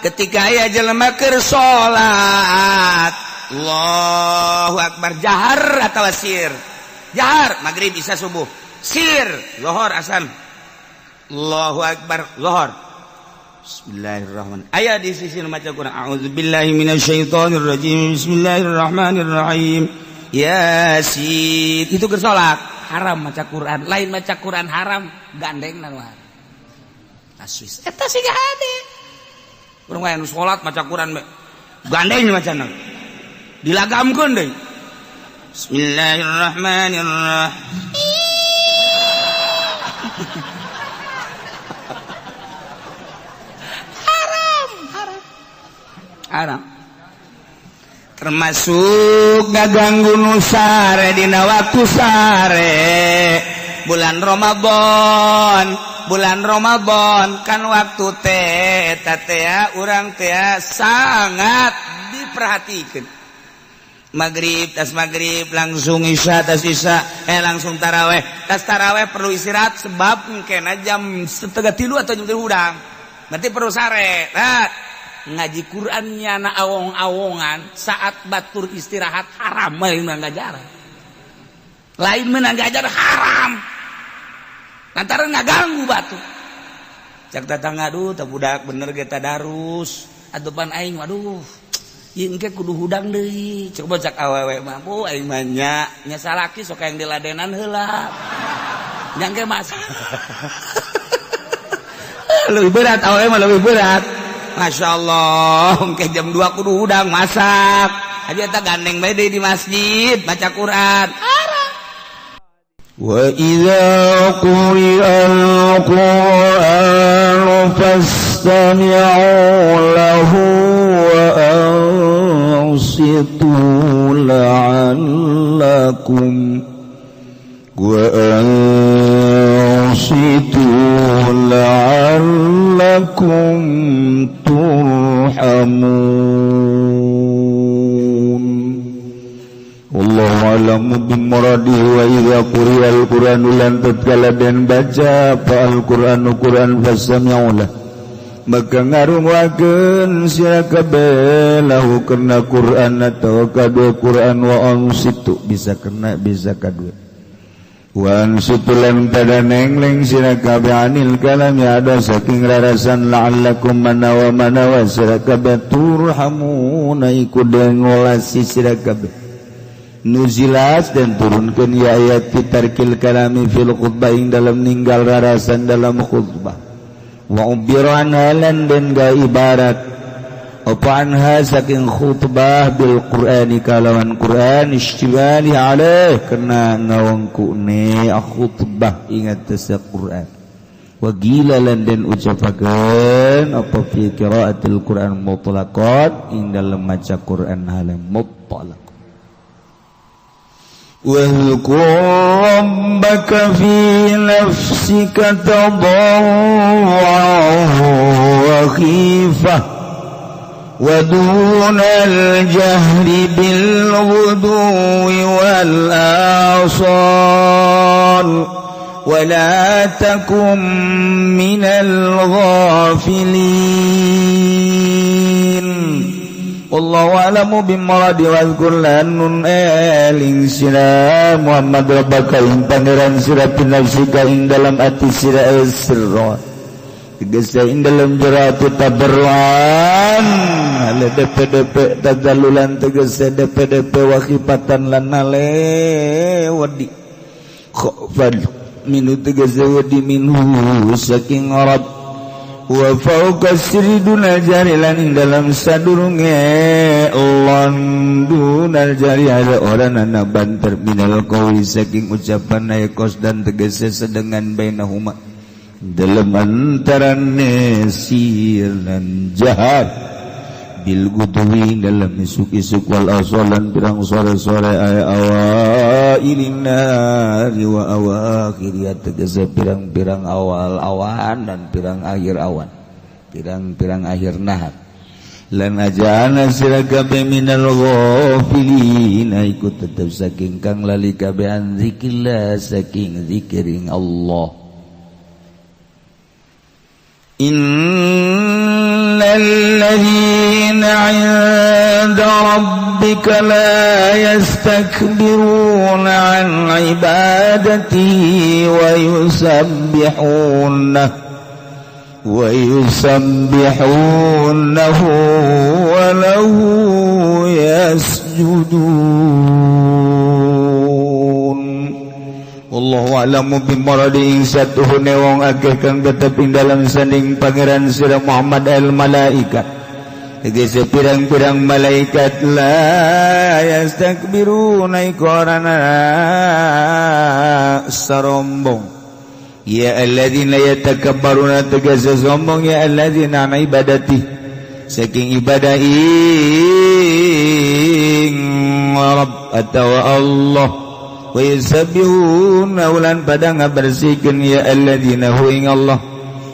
Ketika aya jelema keur salat, Allahu akbar jahar atawa sir? Jahar maghrib isya subuh, sir lohor asar. Allahu akbar lohor. Bismillahirrahmanirrahim. Aya di sisi nu maca Quran. A'udzubillahi minasyaitonirrajim. Bismillahirrahmanirrahim. Yasin. Itu keur salat haram maca Quran. Lain maca Quran haram, gandeng na nu taswis. Eta siga hade. Urang aya nu salat maca Quran gandeng macana. Dilagamkeun deui. Bismillahirrahmanirrahim. Haram. Termasuk ganggu nu sare dina waktu sare bulan Ramadan. Bulan Ramadan kan waktu teh eta teh urang teh sangat diperhatikan. Maghrib tas maghrib langsung isya tas isya langsung taraweh tas taraweh perlu istirahat sebab mungkin jam 2:30 atau jam 3 hudang berarti perlu sare. Nah, ngaji Qurannya na awong-awongan saat batur istirahat haram lain menang ngajar, lain menang ngajar haram lantaran ngaganggu batu. Cak tetangga aduh tak budak bener ge tadarus atupan aing waduh ieu engke kudu hudang deui. Coba cak awewe mah bu aing mah nya nya salaki sok yang diladenan heula nya engke mas. Lebih berat awewe mah lebih berat. Masya Allah, ke jam 2 kudu hudang masak. Aja eta gandeng bae deui di masjid baca Quran. Wa idza quri'al Qur'anu fastami'u lahu wa ansitu la'allakum wa ansitu la'allakum turhamun. Wallahu a'lamu bimuradihi. Wa idza quri'al Qur'anu lan tatkala den baca fa al-Qur'anu Qur'an fastami'u lahu maka ngarunguakeun sira kabeh lahu kana Qur'an atawa kadue Qur'an wa ansitu bisa kena bisa kadue wa ansitu lan pada nengling sira kabeh anil kalami ada saking rarasan la'allakum manawa manawa sira kabeh turhamuna iku den ngolasi sira kabeh. Nuzilat dan turunkan ya ayat fitarkil kalami fil khutbah ing dalam ninggal rarasan dalam khutbah wa ubiran halan dan ga ibarat apa anha saking khutbah bil Qur'ani kalawan Qur'an istimali alaih kena ngawangkune khutbah ingat tesa Qur'an wa gila lan dan ucapakeun apa fi qiraatil Qur'an mutlaqat ing dalam maca Qur'an halan mutlaq. واذكر ربك في نفسك تضرعا وخيفة ودون الجهر بالغدو والآصال ولا تكن من الغافلين. Wallahu a'lamu bimuradi. Wa dzkur lan eling sira Muhammad rabbaka ing pangeran sira pinafsika ing dalam ati sira sirra tegese ing dalam jero ati tabarruan ale DPDP tadalulan tegese DPDP wa khifatan lan ale wedi khofan minu tegese wedi minhu saking arab wa fauqa sirri dunal jari lan ing dalam sadurunge lan dunal jari ada orang anak banter minal qauli saking ucapan kos dan tegese sedengan bainahuma dalam antarane sir lan jahar bil gudwi dalam isuk-isuk wal asolan pirang sore-sore ay awailin nari wa awakhir tegese pirang-pirang awal awan dan pirang akhir awan pirang-pirang akhir nahar lan ajana sira kabeh minal ghafilin iku tetep saking kang lali kabeh an zikrillah saking zikiring Allah. Innal Innalladzina 'inda rabbika la yastakbiruna 'an ibadatihi wa yusabbihunahu wa lahu yasjudun. Wallahu a'lamu bimuradi satuhune wong akeh kang tetep ing dalam sanding pangeran sira Muhammad al malaikat. Tegese pirang-pirang malaikat la yastakbiruna iku ora sarombong. Ya alladzina yatakabbaruna tegese sombong ya alladzina an ibadati saking ibadah ing Rabb atawa Allah. Wa yusabbihuna ulan pada ngabersihkeun ya alladzina hu ing Allah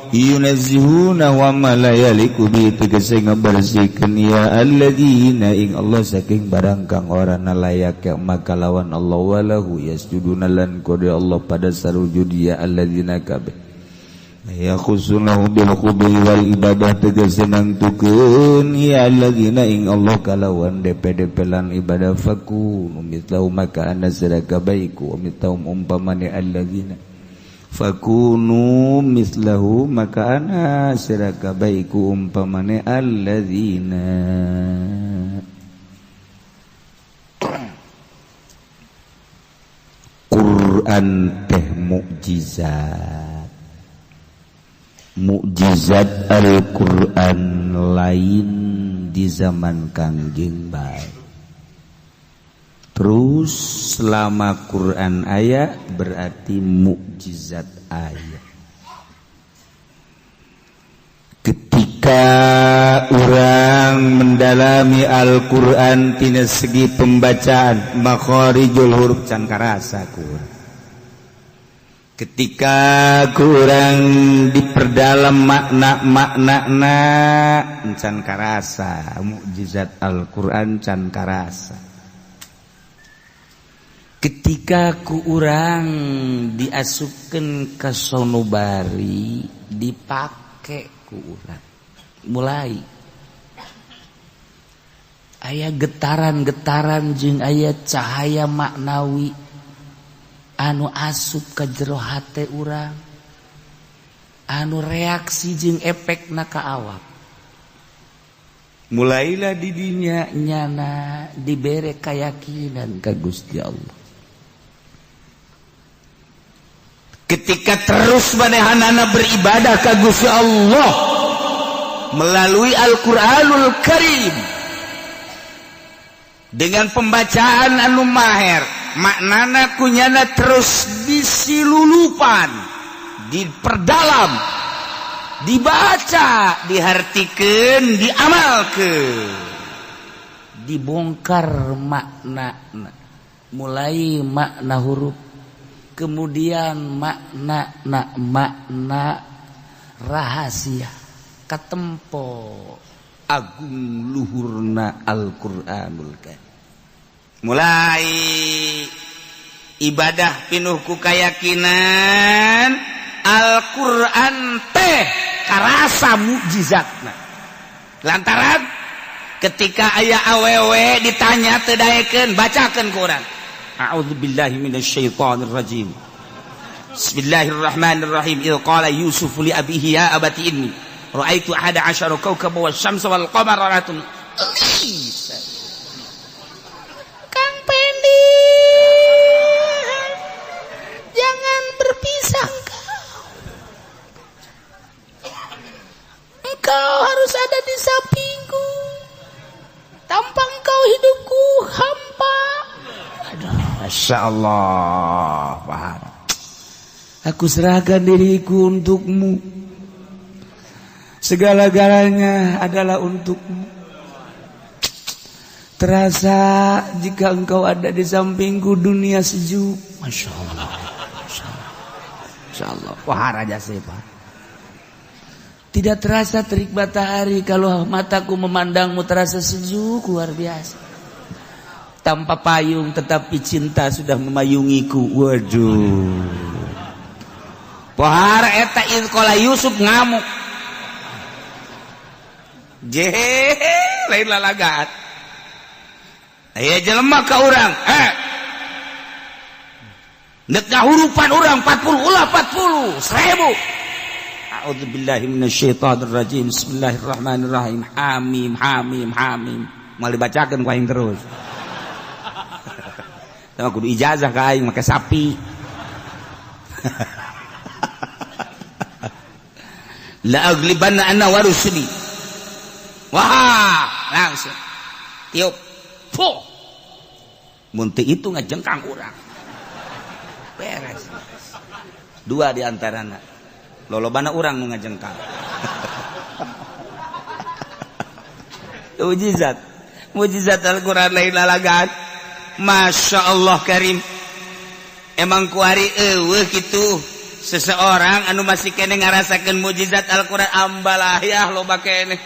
yunazzihuna wa ma la yaliku bi tegese ngabersihkeun ya alladzina ing Allah saking barang kang ora layak maka lawan Allah walahu yasjuduna lan kode Allah pada sarujud ya alladzina kabeh ya khusunahu bil khubi wal ibadah tegese nangtukeun ya alladzina ing Allah kalawan DPDP lan ibadah fakunu mitlahu maka ana sira kabaiku mitahum umpamane alladzina fakunu mislahu maka ana sira kabaiku umpamane alladzina. Quran teh mukjizat. Mukjizat Al-Quran lain di zaman Kangjeng bae. Terus selama Quran aya berarti mukjizat aya. Ketika orang mendalami Al-Quran tina segi pembacaan makharijul huruf can karasa kurang. Ketika kurang diperdalam makna-makna can karasa mukjizat Al-Quran can karasa. Ketika ku urang diasupkeun ka sonobari dipake ku urang mulai aya getaran-getaran jeung aya cahaya maknawi anu asup ka jero hate urang anu reaksi jeung efekna ka awak. Mulailah didinya nyana dibere keyakinan ka Gusti Allah. Ketika terus manehanana beribadah ka Gusti Allah melalui Al-Qur'anul Karim dengan pembacaan anu maher, maknana kunyana terus disilulupan, diperdalam, dibaca, dihartikeun, diamalkeun, dibongkar makna, mulai makna huruf, kemudian makna makna rahasia, katempo agung luhurna Al-Qur'anul Karim. Mulai ibadah pinuh ku keyakinan Al-Qur'an teh karasa mukjizatna. Lantaran ketika aya awewe ditanya teu daekeun, bacakeun ku urang. A'udzubillahi minasyaitonir rajim. Bismillahirrahmanirrahim. Idz qala Yusuf li abihi ya abati inni ra'aitu ahada asyara kawkaban wasyamsa wal qamara ra'atun. Kang Pendi, jangan berpisah engkau. Engkau harus ada di sampingku. Tanpa engkau hidupku hampa. Aduh, Masya Allah. Aku serahkan diriku untukmu. Segala-galanya adalah untukmu. Terasa jika engkau ada di sampingku dunia sejuk. Masya Allah. Masya Allah. Masya Allah. Wah, raja sepa. Tidak terasa terik matahari kalau mataku memandangmu terasa sejuk luar biasa. Tanpa payung tetapi cinta sudah memayungiku. Waduh. Pohara eta idz qala Yusuf ngamuk. Je lain lalagaan. Aya jelema ka urang, nek ngahurupan urang 40 ulah 40 1000. A'udzubillahi minasyaitonirrajim. Bismillahirrahmanirrahim. Hamim hamim hamim. Moal dibacakeun ku aing terus. Tah kudu ijazah ka aing make sapi. La aglibanna ana wa rusuli. Wah, langsung tiup. Fuh. Mun teu itu ngajengkang urang. Beres. Dua di antarana. Lolobana urang nu ngajengkang. Mujizat. Mujizat Al-Qur'an lain lalagaan. Masya Allah Karim. Emang kuari eueuh kitu. Seseorang anu masih kene ngarasakeun mujizat Al-Qur'an ambalayah loba kene.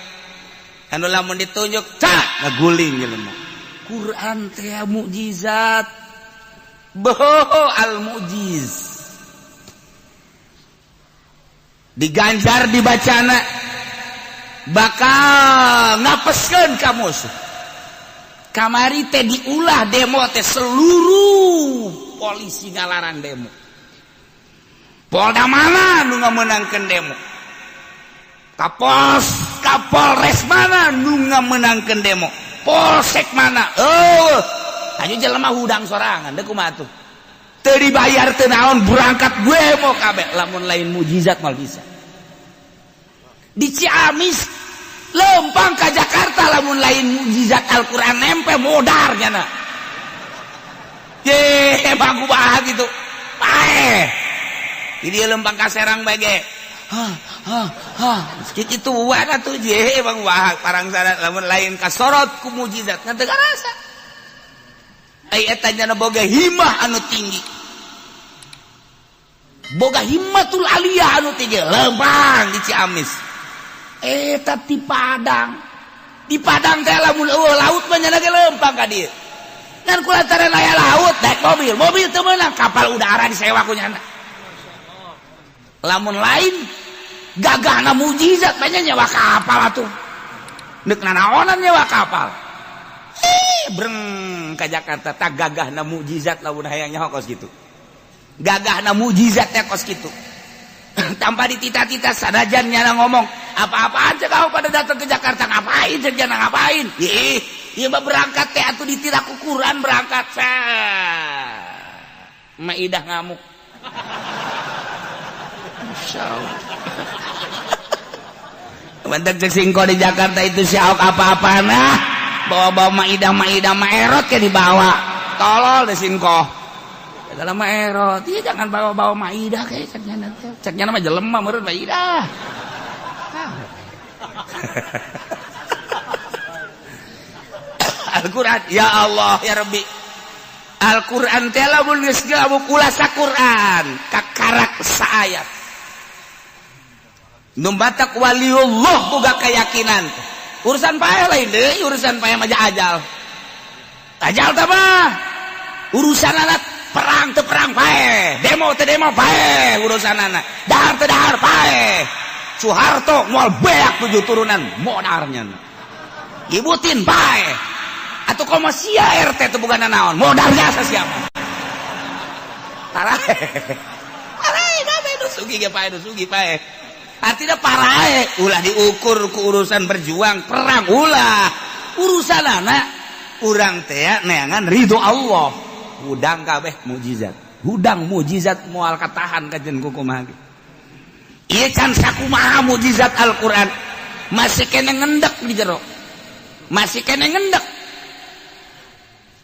Anu lamun ditunjuk cak ngaguling jelema. Quran teh mukjizat. Boho al mujiz. Diganjar dibacana bakal ngapeskeun ka musuh. Kamari teh diulah demo teh seluruh polisi ngalarang demo. Polda mana nu ngamenangkeun demo? Kapolres, Kapolres mana nu ngamenangkeun demo? Polsek mana? Oh, hanya jelema hudang sorangan deuk kumaha tuh? Teu dibayar teu naon berangkat gue mau kabeh lamun lain mujizat moal bisa. Di Ciamis lempang ka Jakarta lamun lain mujizat Al-Qur'an nempe modar nyana. Ye, bangku bahag gitu. Paeh. Di dia lempang ka Serang bae ge. Hah hah hah. Kitu wana tuh je bang wah parang sana lamun lain kasorot ku mujizat ngan teu karasa. Ai eta nyana boga himah anu tinggi. Boga himmatul aliyah anu tinggi lempang di Ciamis. Eta di Padang. Di Padang teh lamun eueuh laut mah nyana ge lempang ka dieu. Ngan kulantaran aya laut naik mobil, mobil teu meunang kapal udara disewa ku nyana. Lamun lain gagahna mujizat banyak nyewa kapal atuh. Deuk nanaonan nyewa kapal. Breng ka Jakarta tak gagahna mujizat lamun hayang nyaho kos kitu. Gagahna mujizat teh kos kitu. Tanpa ditita-tita sanajan nyana ngomong apa-apaan cek kau pada datang ke Jakarta ngapain cek nyana ngapain. Ih, ieu mah berangkat teh atuh ditira ku Quran berangkat. Maidah ngamuk. Bentar cek singko di Jakarta itu si Ahok apa-apa nah bawa-bawa maidah maidah maerot ke dibawa tolol deh singko dalam maerot iya jangan bawa-bawa maidah kayak ceknya nanti ceknya nama jelema meureun maidah. Al-Qur'an ya Allah ya Rabbi. Al-Qur'an teh lamun geus kulasa Qur'an kakarak saayat numbatak waliullah boga keyakinan urusan paeh lain deui urusan paeh mah ajal ajal teh mah urusan anak perang teu perang paeh demo teu demo paeh urusan anak dahar teu dahar paeh Soeharto moal beak 7 turunan modarnya Ibutin paeh atuh komo sia RT teu boga nanaon modar jasa siapa tarae tarae kabeh nu sugih ge paeh nu sugih paeh. Artinya parae ulah diukur ku urusan berjuang perang ulah urusan anak urang teh neangan ridho Allah hudang kabeh mujizat hudang mujizat moal katahan kajen kumaha ge ieu can sakumaha mujizat Al-Qur'an masih kene ngendek di jero masih kene ngendek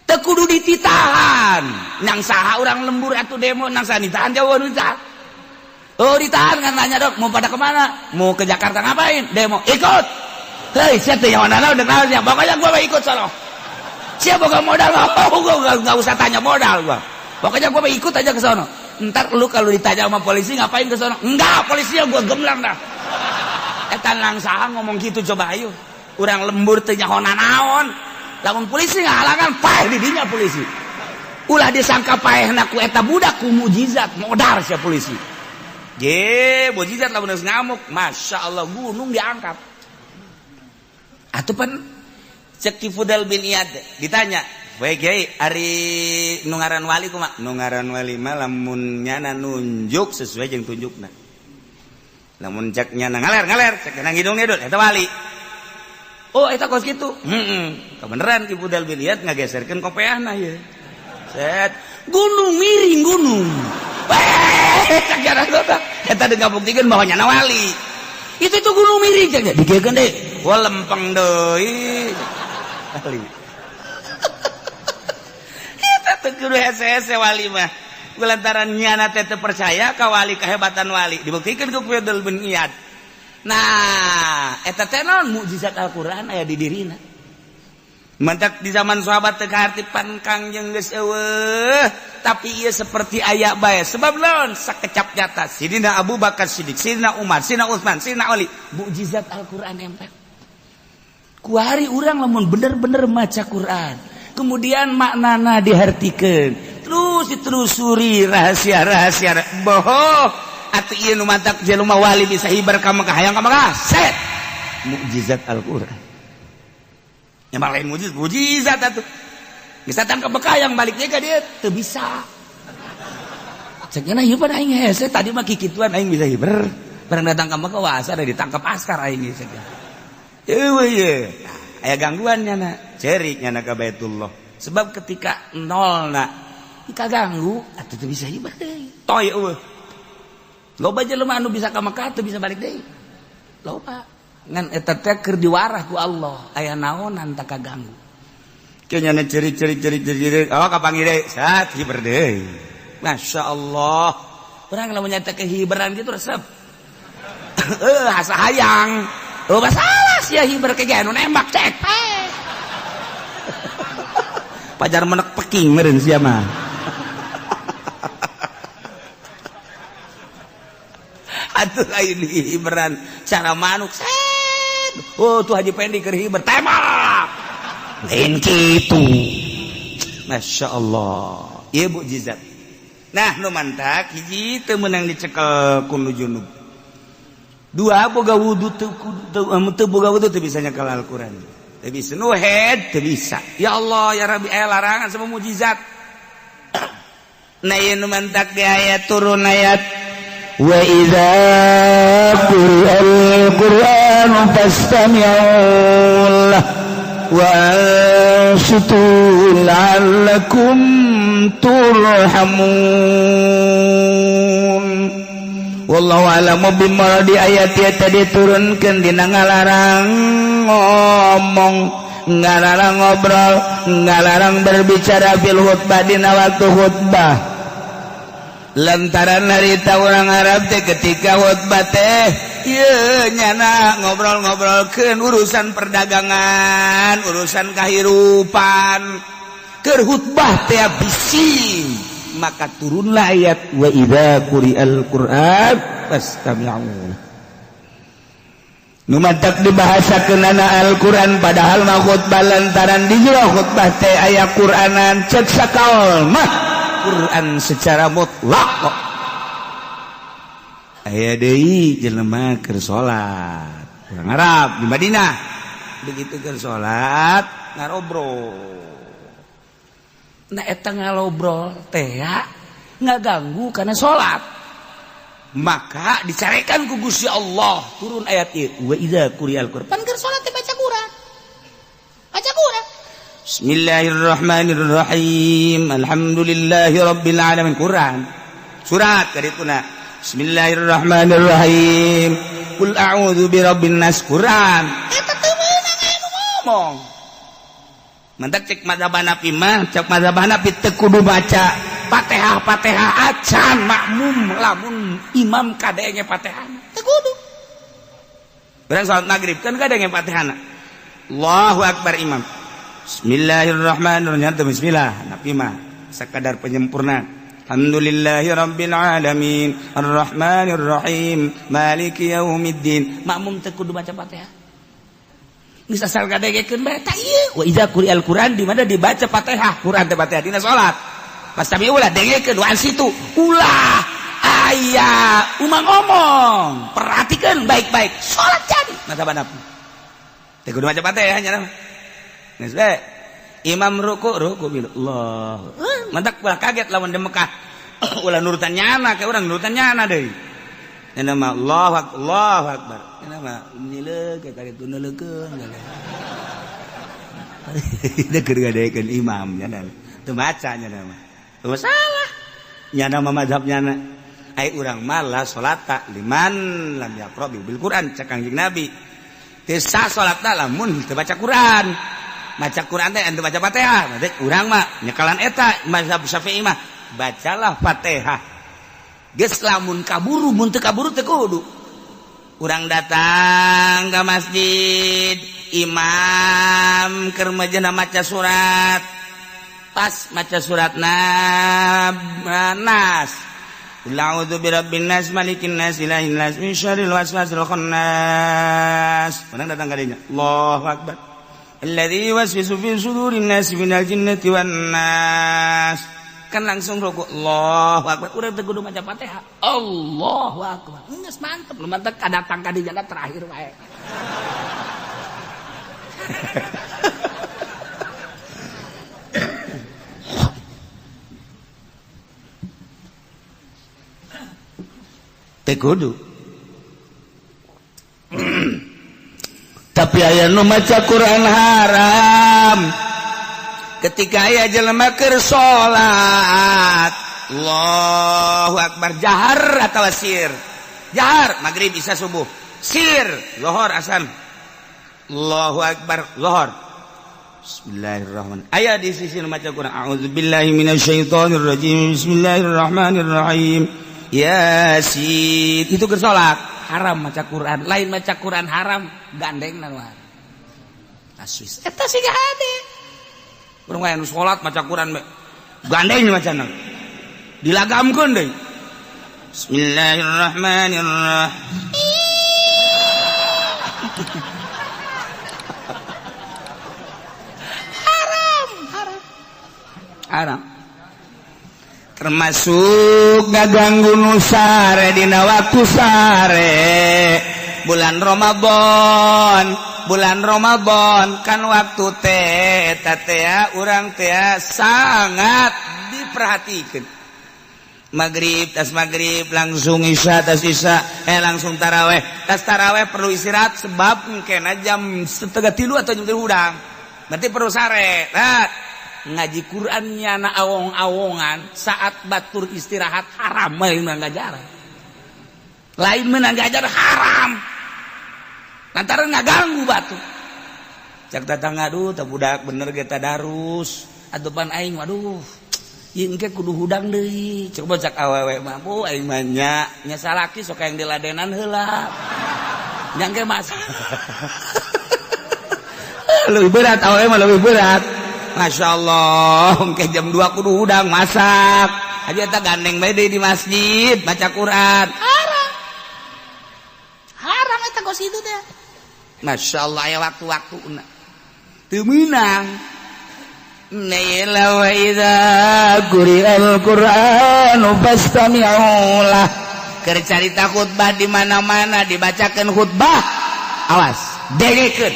teu kudu dititahan nang saha urang lembur atuh demo nang saha ditahan jauh ditahan. Oh ditahan kan nanya dok mau pada kemana? Mau ke Jakarta ngapain? Demo ikut. Hei siapa yang mana udah kenal siapa? Pokoknya gua mau ikut sono. Siapa gak modal? Oh, gua nggak usah tanya modal gua. Pokoknya gua mau ikut aja ke sono. Ntar lu kalau ditanya sama polisi ngapain ke sono? Enggak, polisinya gua gemlang dah. Eta langsaha ngomong gitu coba ayo. Urang lembur teu nyaho nanaon. Lamun polisi ngahalangan paeh di dinya polisi. Ulah disangka paehna ku eta budak ku mujizat modar sia polisi. Je, mujizat lamun geus ngamuk, Masya Allah gunung diangkat. Atuh pan cek Ki Fudel bin Iyad ditanya, "Bae Kiai, ari nu ngaran wali kumaha?" Nu ngaran wali mah lamun nyana nunjuk sesuai jeung tunjukna. Lamun cek nyana ngaler-ngaler, cek nyana ngidung-ngidul eta wali. Oh, eta kos kitu. Heeh. Kebeneran Ki Fudel bin Iyad ngageserkeun kopeahna ieu. Set, gunung miring gunung. Weh, cek nyana kota. Eta digabuktikeun bahwa nyana wali. Itu tuh gunung miring cek digegeun deui. Wah lempeng deui. Wali. Eta teu kudu hese-hese wali mah. Lantaran nyana teh teu percaya ka wali, kehebatan wali dibuktikeun ku Fudel bin Iyad. Nah, eta teh naon mukjizat Al-Qur'an aya di dirina. Mantak di zaman sahabat teu kaharti pan Kangjeng geus eueuh, tapi ieu seperti aya bae. Sebab naon? Sakecap nyata Sidina Abu Bakar Siddiq, Sidina Umar, Sidina Utsman, Sidina Ali, mukjizat Al-Qur'an empek. Kuari urang lamun bener-bener maca Quran, kemudian maknana dihartikeun, terus ditelusuri rahasia-rahasia. Boho, atuh ieu nu mantak jelema wali bisa hibar ka Mekah, hayang ka Mekah, set. Mukjizat Al-Qur'an. Ya lain mukjizat, mukjizat atuh. Bisa tangkap Mekah yang balik ka dia teu bisa. Cek nya ieu pada aing hese tadi mah kikituan aing bisa hiber. Barang datang ka Mekah wah asa ditangkap askar aing geus. Eueuh ye. Nah, aya gangguan nyana, cerik nyana ka Baitullah. Sebab ketika nolna kaganggu atuh teu bisa hiber deui. Toy eueuh. Loba jelema anu bisa ka Mekah teu bisa balik deui. Loba. Ngan eta teh keur diwarah ku Allah, aya naonan tak kaganggu. Ke nyana ceri-ceri-ceri-ceri, oh kapanggih deui, sat hiber deui. Masya Allah. Urang lamun nyata kehiberan gitu resep. Asa hayang. Oh masalah sia hiber ke anu nembak cek. Pajar menek peking meureun sia mah. Atuh lain hiberan cara manuk set. Oh tuh Haji Pendi keur hiber tembak. Lain kitu. Masya Allah. Ieu mukjizat. Nah nu mantak hiji teu meunang dicekel ku nu junub. Dua boga wudu teu boga wudu teu bisa nyekel Al-Qur'an. Teu bisa nu head teu bisa. Ya Allah ya Rabbi aya larangan sama mukjizat. Nah ieu nu mantak di ayat turun ayat wa idza quri'al Qur'anu fastami'u lahu wa ansitu la'allakum turhamun. Wallahu a'lamu bimuradi ayat ieu tadi diturunkeun dina ngalarang ngomong, ngalarang ngobrol, ngalarang berbicara fil khutbah dina waktu khutbah. Lantaran harita orang Arab teh ketika khutbah teh ieu nyana ngobrol-ngobrolkeun urusan perdagangan, urusan kahirupan. Keur khutbah teh bising, maka turunlah ayat wa idza quri'al Qur'an fastami'u. Nu mantak dibahasakeunana Al-Qur'an padahal mah khutbah lantaran di jero khutbah teh aya Qur'anan cek sakaol mah Quran secara mutlak kok. Aya deui jelema keur salat. Urang Arab di Madinah. Begitu keur salat ngarobrol. Nah eta ngalobrol teh ngaganggu karena salat. Maka dicarekan ku Gusti Allah turun ayat ieu wa idza quri'al Qur'an. Pan keur salat teh baca Quran. Baca Quran. Bismillahirrahmanirrahim. Alhamdulillahi rabbil alamin. Quran. Surat karituna. Bismillahirrahmanirrahim. Qul a'udzu birabbin nas. Quran. Eta teu meunang anu ngomong. Mantak cek mazhab Hanafi mah, cek mazhab Hanafi teu kudu baca Fatihah Fatihah acan makmum lamun imam kadenge Fatihah. Teu kudu. Urang salat maghrib kan kadenge Fatihahna. Allahu akbar imam. Bismillahirrahmanirrahim. Bismillah. Nabi mah sekadar penyempurna. Alhamdulillahi rabbil alamin, arrahmanir rahim, maliki yaumiddin. Makmum teu kudu baca Fatihah. Geus asal kadengekeun bae ta ieu. Wa idza quri'al Qur'an di mana dibaca Fatihah, Qur'an teh Fatihah dina salat. Pastami ulah dengekeun wa situ. Ulah aya umang ngomong, perhatikan baik-baik. Salat jadi mazhab Hanafi. Teu kudu maca Fatihah nya geus bae. Imam ruku ruku bil Allah. Mantak ulah kaget lamun di Mekah. Ulah nurutan nyana ka urang nurutan nyana deui. Nya mah Allahu akbar, Allahu akbar. Nya mah nyileuk ka ditu neuleukeun. Teu keur ngadekeun imam nya teu maca nya mah. Teu salah. Nyana mah mazhab nyana. Ai urang mah la salata liman lam yaqra bil Quran cek Kangjeng Nabi. Teu sah salatna lamun teu baca Quran. Maca Quran teh anu baca Fatihah. Berarti urang mah nyekalan eta mazhab Syafi'i mah bacalah Fatihah. Geus lamun kaburu mun teu kaburu teu kudu. Urang datang ka masjid, imam keur majena maca surat. Pas maca surat Nas. Qul a'udzu birabbin nas, malikin nas, ilahin nas, min syarril waswasil khannas. Urang datang ka dinya. Allahu akbar. Alladzi yuwaswisu fi sudurin nas minal jinnati wan nas. Kan langsung ruku Allahu akbar. Urang teu kudu maca Fatihah. Allahu akbar. Geus mantep, nu mantep kadatang ka dinya terakhir wae. Teu kudu. Tapi aya nu maca Quran haram. Ketika aya jelema keur salat, Allahu akbar jahar atawa sir. Jahar maghrib isa subuh. Sir lohor asam. Allahu akbar lohor. Bismillahirrahmanirrahim. Aya di sisi nu maca Quran, a'udzubillahi minasyaitonir rajim. Bismillahirrahmanirrahim. Yasin. Itu keur salat haram maca Quran. Lain maca Quran haram gandeng na luar. Taswis. Eta siga hade. Urang aya nu salat maca Quran gandeng macana. Dilagamkeun deui. Bismillahirrahmanirrahim. Haram, haram. Haram. Termasuk ngaganggu nu sare dina waktu sare bulan Ramadan, bulan Ramadan kan waktu teh eta teh urang teh sangat diperhatikan. Maghrib tas maghrib langsung isya tas isya langsung taraweh tas taraweh perlu istirahat sebab mungkin jam 2:30 atau jam 3 hudang berarti perlu sare. Nah, ngaji Qurannya na awong-awongan saat batur istirahat haram lain menang ngajar, lain menang ngajar haram lantaran ngaganggu batu. Cak tetangga aduh teu budak bener ge tadarus atupan aing waduh ieu engke kudu hudang deui. Coba cak awewe mah bu aing mah nya nya salaki sok yang diladenan heula nya engke mas. Lebih berat awewe mah lebih berat. Masya Allah, ke jam 2 kudu hudang masak. Aja eta gandeng bae deui di masjid baca Quran. Haram. Haram eta kos itu teh. Masya Allah aya waktu-waktuna. Teu meunang. Naila wa idza quri'al Qur'anu fastami'u lah. Keur carita khutbah di mana-mana dibacakeun khutbah, awas, dengekeun.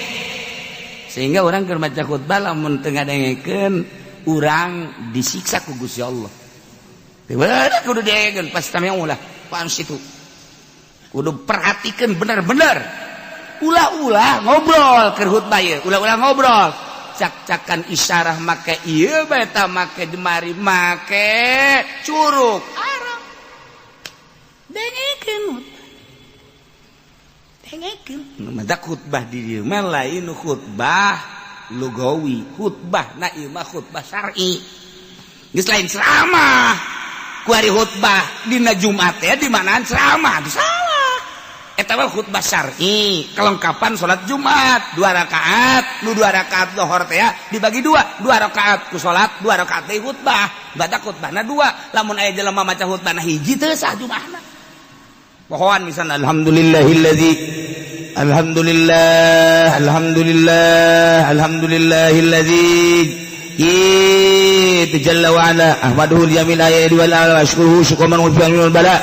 Sehingga orang keur maca khutbah lamun teu ngadengekeun urang disiksa ku Gusti Allah. Teu bener kudu dengekeun fastami'u lah, pansitu. Kudu perhatikeun bener-bener. Ulah-ulah ngobrol keur khutbah ieu, ulah-ulah ngobrol. Cak-cakan isyarah make ieu bae ta make jemari make curug. Haram. Dengekeun. Dengekeun. Mata khutbah di dieu mah lain khutbah lugawi, khutbah na ieu mah khutbah syar'i. Geus lain ceramah. Ku ari khutbah dina Jumat teh di manaan ceramah, salah. Eta mah khutbah syar'i, kelengkapan salat Jumat, 2 rakaat, nu 2 rakaat lohor teh dibagi 2, 2 rakaat ku salat, 2 rakaat deui khutbah. Baca khutbahna 2, lamun aya jelema maca khutbahna hiji teu sah Jumatna. Pohoan misalna alhamdulillahillazi alhamdulillah alhamdulillah alhamdulillahillazi jalla wa ala ahmaduhu al-jamil ayati wal ala ashkuruhu syukran wa fi bala.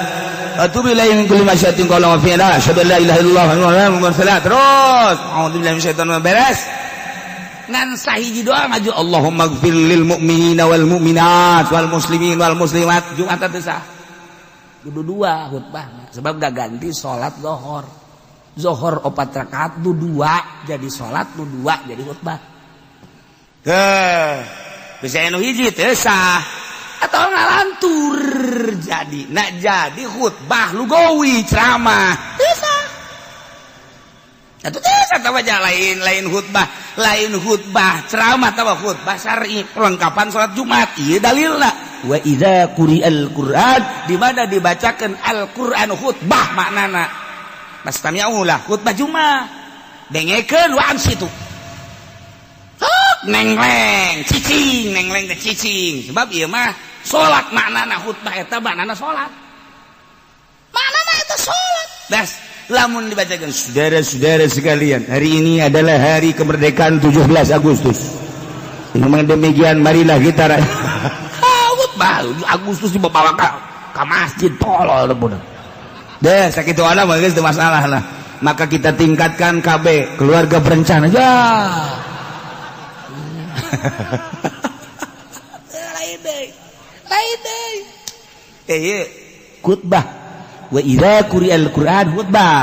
Atubu ilaihi min kulli masyatin qala wa fi'la asyhadu an la ilaha illallah wa anna muhammadan terus a'udzubillahi minasyaitonir beres ngan sahiji doa ngaju Allahumma ighfir lil mu'minina wal mu'minat wal muslimin wal muslimat. Jumat teu sah kudu dua khutbah sebab gak ganti salat zuhur. Zuhur 4 rakaat nu 2 jadi salat nu 2 jadi khutbah. Heh, bisa anu hiji teu sah atau ngalantur jadi nak jadi khutbah lugawi ceramah teu sah. Atuh teu sah tah lain khutbah ceramah tawa khutbah syar'i perlengkapan salat Jumat ieu dalilna wa idza quri'al Qur'an di mana dibacakeun Al-Qur'an khutbah maknana fastami'u lah khutbah Jumat dengekeun wa ansitu nengleng cicing nengleng teh cicing sebab ieu mah salat maknana khutbah eta maknana salat maknana eta salat. Das lamun dibacakeun saudara-saudara sekalian hari ini adalah hari kemerdekaan 17 Agustus memang demikian marilah kita khutbah Agustus dibawa ka masjid tolol budak deh sakitu ana mah geus teu masalah lah. Maka kita tingkatkan KB keluarga berencana ya. Lain deui. Eh khutbah wa idza quri'al Qur'an khutbah.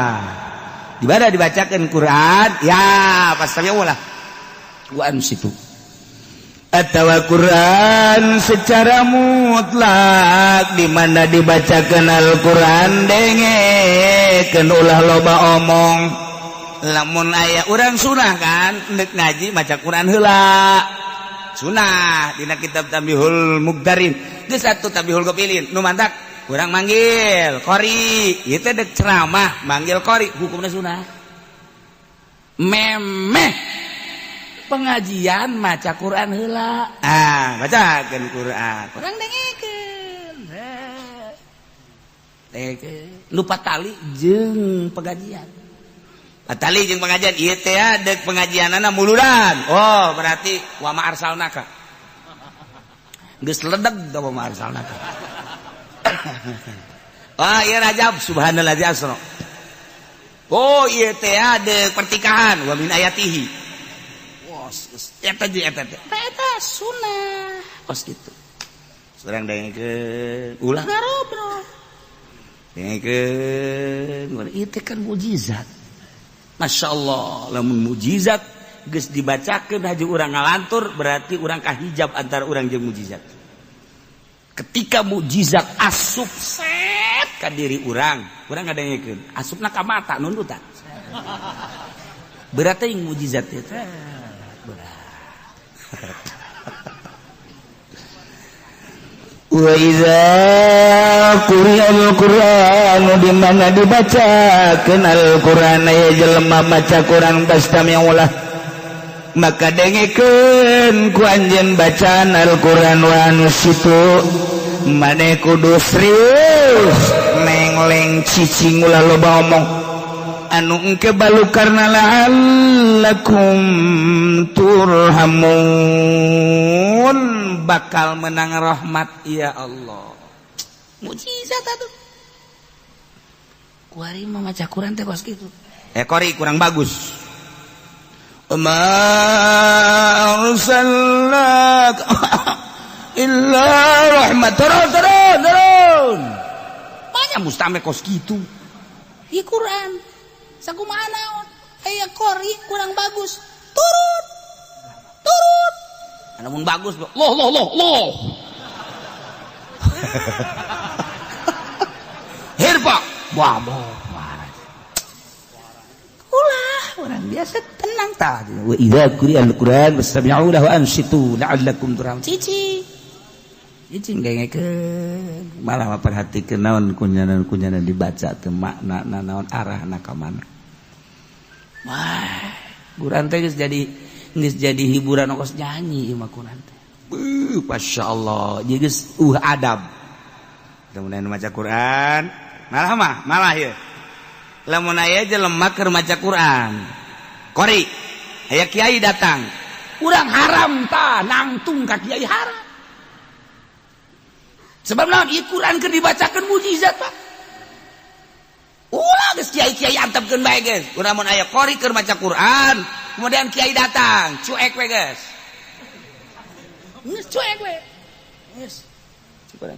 Di mana dibacakeun Qur'an ya pastami'u lah wa ansitu. Atawa Qur'an secara mutlak di mana dibacakeun Al-Qur'an dengekeun ulah loba omong. Lamun aya urang sunah kan ndek ngaji maca Quran heula. Sunah dina kitab Tambihul Mugdarin geus atuh Tambihul Gopilin nu mantak urang manggil qori ieu teh dek ceramah manggil qori hukumna sunah. Memeh pengajian maca Quran heula. Ah, bacakeun Quran. Urang dengekeun. Dengekeun. Lupa tali jeung pengajian. Tali jeung pengajian ieu teh deuk pengajianana muludan. Oh, berarti wa ma arsalnaka. Geus ledeg da wa ma arsalnaka. Wah, ieu Rajab subhanallazi asra. Oh, ieu teh deuk pertikahan wa min ayatihi. Wah, eta jeung eta teh. Eta sunah. Kos kitu. Surang dengekeun ulah ngarobrol. Dengekeun ieu teh kan mukjizat. Masya Allah, lamun mukjizat geus dibacakeun haji urang ngalantur berarti urang kahijab antara urang jeung mukjizat. Ketika mukjizat asup set ka diri urang, urang ngadengekeun, asupna ka mata nundutan. Berarti yang mukjizat teh berat. Wa iza quri'al Qur'anu di mana dibacakeun Al-Qur'an aya jelema maca Qur'an fastami'u lah maka dengekeun ku anjeun bacaan Al-Qur'an wa ansitu maneh kudu serius nengleng cicing ulah loba omong anu engke balukarna la'allakum turhamun bakal menang rahmat ya Allah. Mukjizat atuh. Kuari mah maca Quran teh kos kitu. Kori kurang bagus. Ma arsalnak illa rahmat. Turun. Banyak mustame kos kitu. Di Quran sakumaha naon aya kori kurang bagus. Turun. Turun. Namun bagus loh loh loh loh. Hirpa. Wah, ulah orang biasa tenang tah. Wa idza quri'al Qur'an fastami'u lahu wa ansitu la'allakum turhamun. Cici. Cici dengekeun. Malah perhatikeun naon kunyanan-kunyanan dibaca teu makna naon arahna ka mana. Wah, Quran teh geus jadi hiburan ongkos nyanyi ieu mah Quran teh. Masya Allah, jadi geus adab. Lamun maca Quran, malah ieu. Lamun aya jelema keur maca Quran. Qori, aya kiai datang. Urang haram ta nangtung ka kiai haram. Sebab naon ieu Quran keur dibacakeun mukjizat, Pak. Ulah geus kiai-kiai antepkeun bae geus. Urang mun aya qori keur maca Quran, kemudian kiai datang, cuek we geus. Geus cuek we. Geus. Cukuran.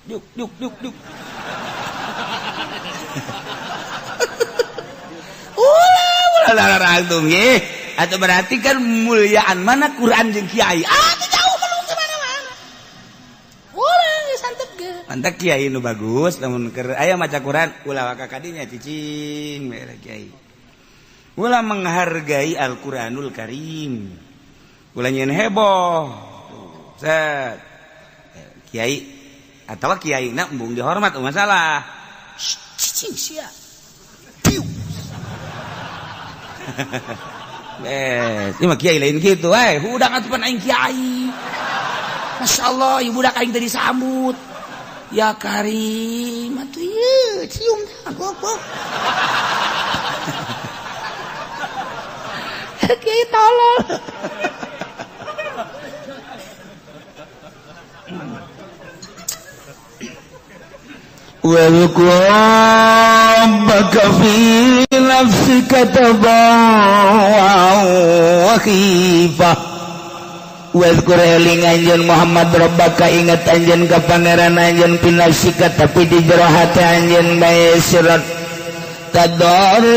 Duk duk duk duk. Ulah ulah langsung ye. Atau berarti kan muliaan mana Quran jeung kiai. Ah, jauh melung ke mana-mana. Ulah geus antep geus. Mantap kiai nu bagus lamun keur aya maca Quran ulah waka kadinya cicing we kiai. Ulah menghargai Al-Qur'anul Karim. Ulah nyeun heboh. Set. Kiai atawa kiai na embung dihormat masalah. Cicing sia. Piu. Ini mah kiai lain gitu, eh, hudang atuh pan aing kiai. Masya Allah, ibu budak aing tadi sambut. Ya Karim, atuh ieu cium tah goblok. Kiai tolol. Wadhkur rabbaka fi nafsika tadarruan wa khifah. Wadhkur eling anjeun Muhammad rabbaka ingat anjeun ka pangeran anjeun fi nafsika tapi di jero hati anjeun bae sirat tadarruan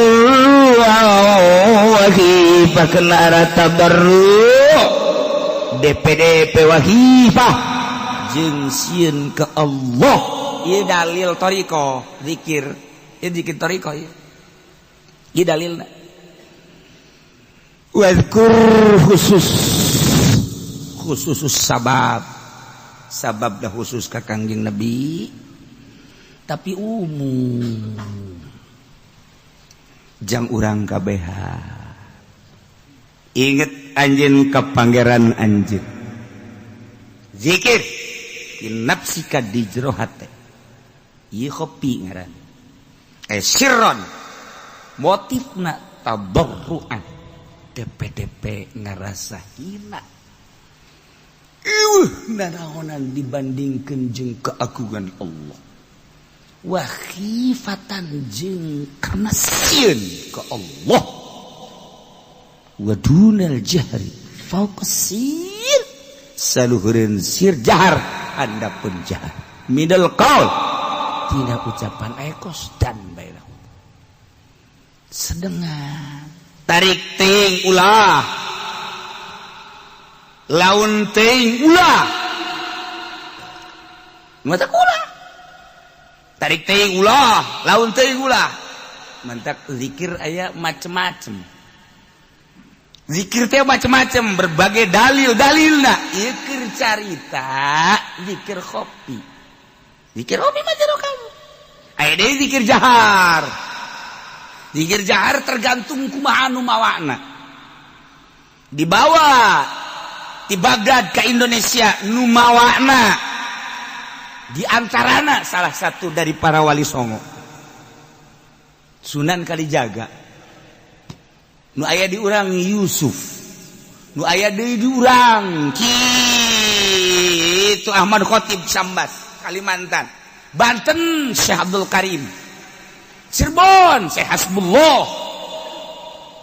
wa khifah kena arah tadarru DPDP wa khifah jeung sieun ka Allah. Ieu dalil thariqah zikir, ieu zikir thariqah ieu. Ieu dalilna. Wadhkur khusus khusus sabab. Sabab dah khusus ka Kangjeng Nabi tapi umum. Jang urang kabeha. Inget anjeun ka pangeran anjeun. Zikir nafsika di jero hate. Ieu kopi ngaran. Sirron motifna tadarruan DPDP ngarasa hina. Ieuh naraonan dibandingkeun jeung keagungan Allah. Wa khifatan jeung karena sieun ka Allah. Wa dunal jahri fauqa sir. Saluhureun sir jahar handapun jahar. Minal qaul tina ucapan ekos dan bae sedengan tarik ting ulah laun ting ulah mata ulah tarik ting ulah laun ting ulah mantak zikir aya macem-macem zikir teh macem-macem berbagai dalil-dalilna ieu keur carita zikir kopi. Zikir kopi mah jero kamu. Aya deui zikir jahar. Zikir jahar tergantung kumaha anu mawana. Dibawa di Baghdad ke Indonesia nu mawana. Di antarana salah satu dari para wali songo. Sunan Kalijaga. Nu aya di urang Yusuf. Nu aya deui di urang kitu Ahmad Khatib Sambas. Kalimantan, Banten Syekh Abdul Karim, Cirebon Syekh Hasbullah,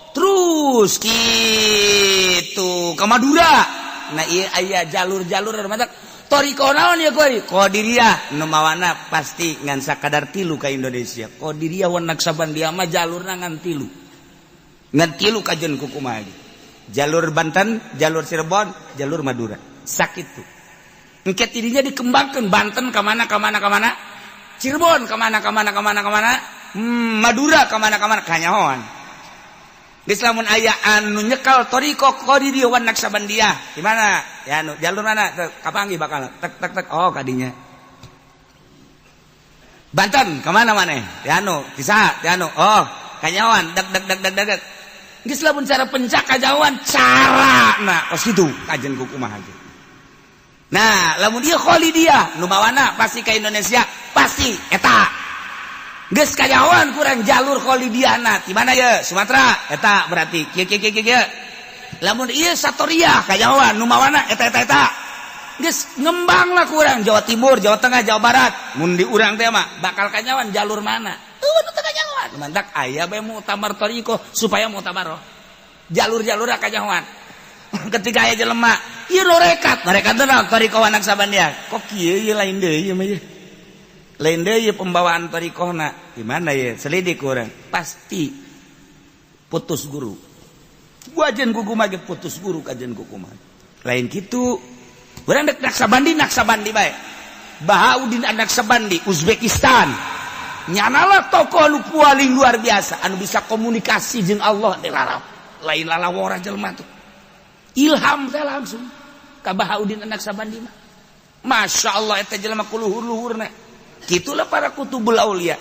terus gitu ke Madura. Nah iya aya jalur-jalur mantap. Thariqah naon ya kuari? Qadiriyah nu mawana pasti ngan sakadar tilu ka Indonesia. Qadiriyah wa Naqsyabandiyah mah jalurna ngan tilu. Ngan tilu kajeun ku kumaha. Jalur Banten, jalur Cirebon, jalur Madura. Sakitu. Engke tidinya dikembangkan Banten ke mana ke mana ke mana, Cirebon ke mana ke mana ke mana ke mana, Madura ke mana ke mana kanyahoan. Geus lamun aya anu nyekal thariqah Qadiriyah wan Naqsyabandiyah di mana? Ya anu jalur mana? Kapanggih bakal tek tek tek oh kadinya. Banten ke mana maneh? Ya anu bisa ya anu oh kanyahoan deg deg deg deg deg. Geus lamun cara pencak kajauhan cara nah kos kitu kajen ku kumaha ge. Nah, lamun ieu Khalidiyah nu mawana pasti ka Indonesia, pasti eta. Geus kajahoan kurang jalur Khalidiyahna. Di mana ye? Sumatera, eta berarti kieu kieu kieu kieu. Lamun ieu Satoriyah kajahoan nu mawana eta eta eta. Geus ngembang lah kurang Jawa Timur, Jawa Tengah, Jawa Barat. Mun di urang teh mah bakal kanyawan jalur mana? Eueuh nu teu kanyawan. Mantak aya bae muktamar thariqah supaya muktabaroh. Jalur-jalur kanyahoan. Ketika aya jelema, ieu norekat, norekat teh naon? Thariqah Naksabandiyah. Kok kieu ieu lain deui ieu mah ieu. Lain deui pembawaan thariqahna. Gimana ya? Selidik urang. Pasti putus guru. Gua ajen kuku mah putus guru kajen kuku mah. Lain kitu. Urang dek Naksabandi, Naksabandi bae. Bahauddin Naksabandi, Uzbekistan. Nyanalah tokoh nu paling luar biasa anu bisa komunikasi jeung Allah di lalap. Lain lalawora jelema tuh. Ilham teh langsung ka Bahauddin Naksabandi mah. Masya Allah eta jelema kuluhur-luhurna. Gitulah para kutubul aulia.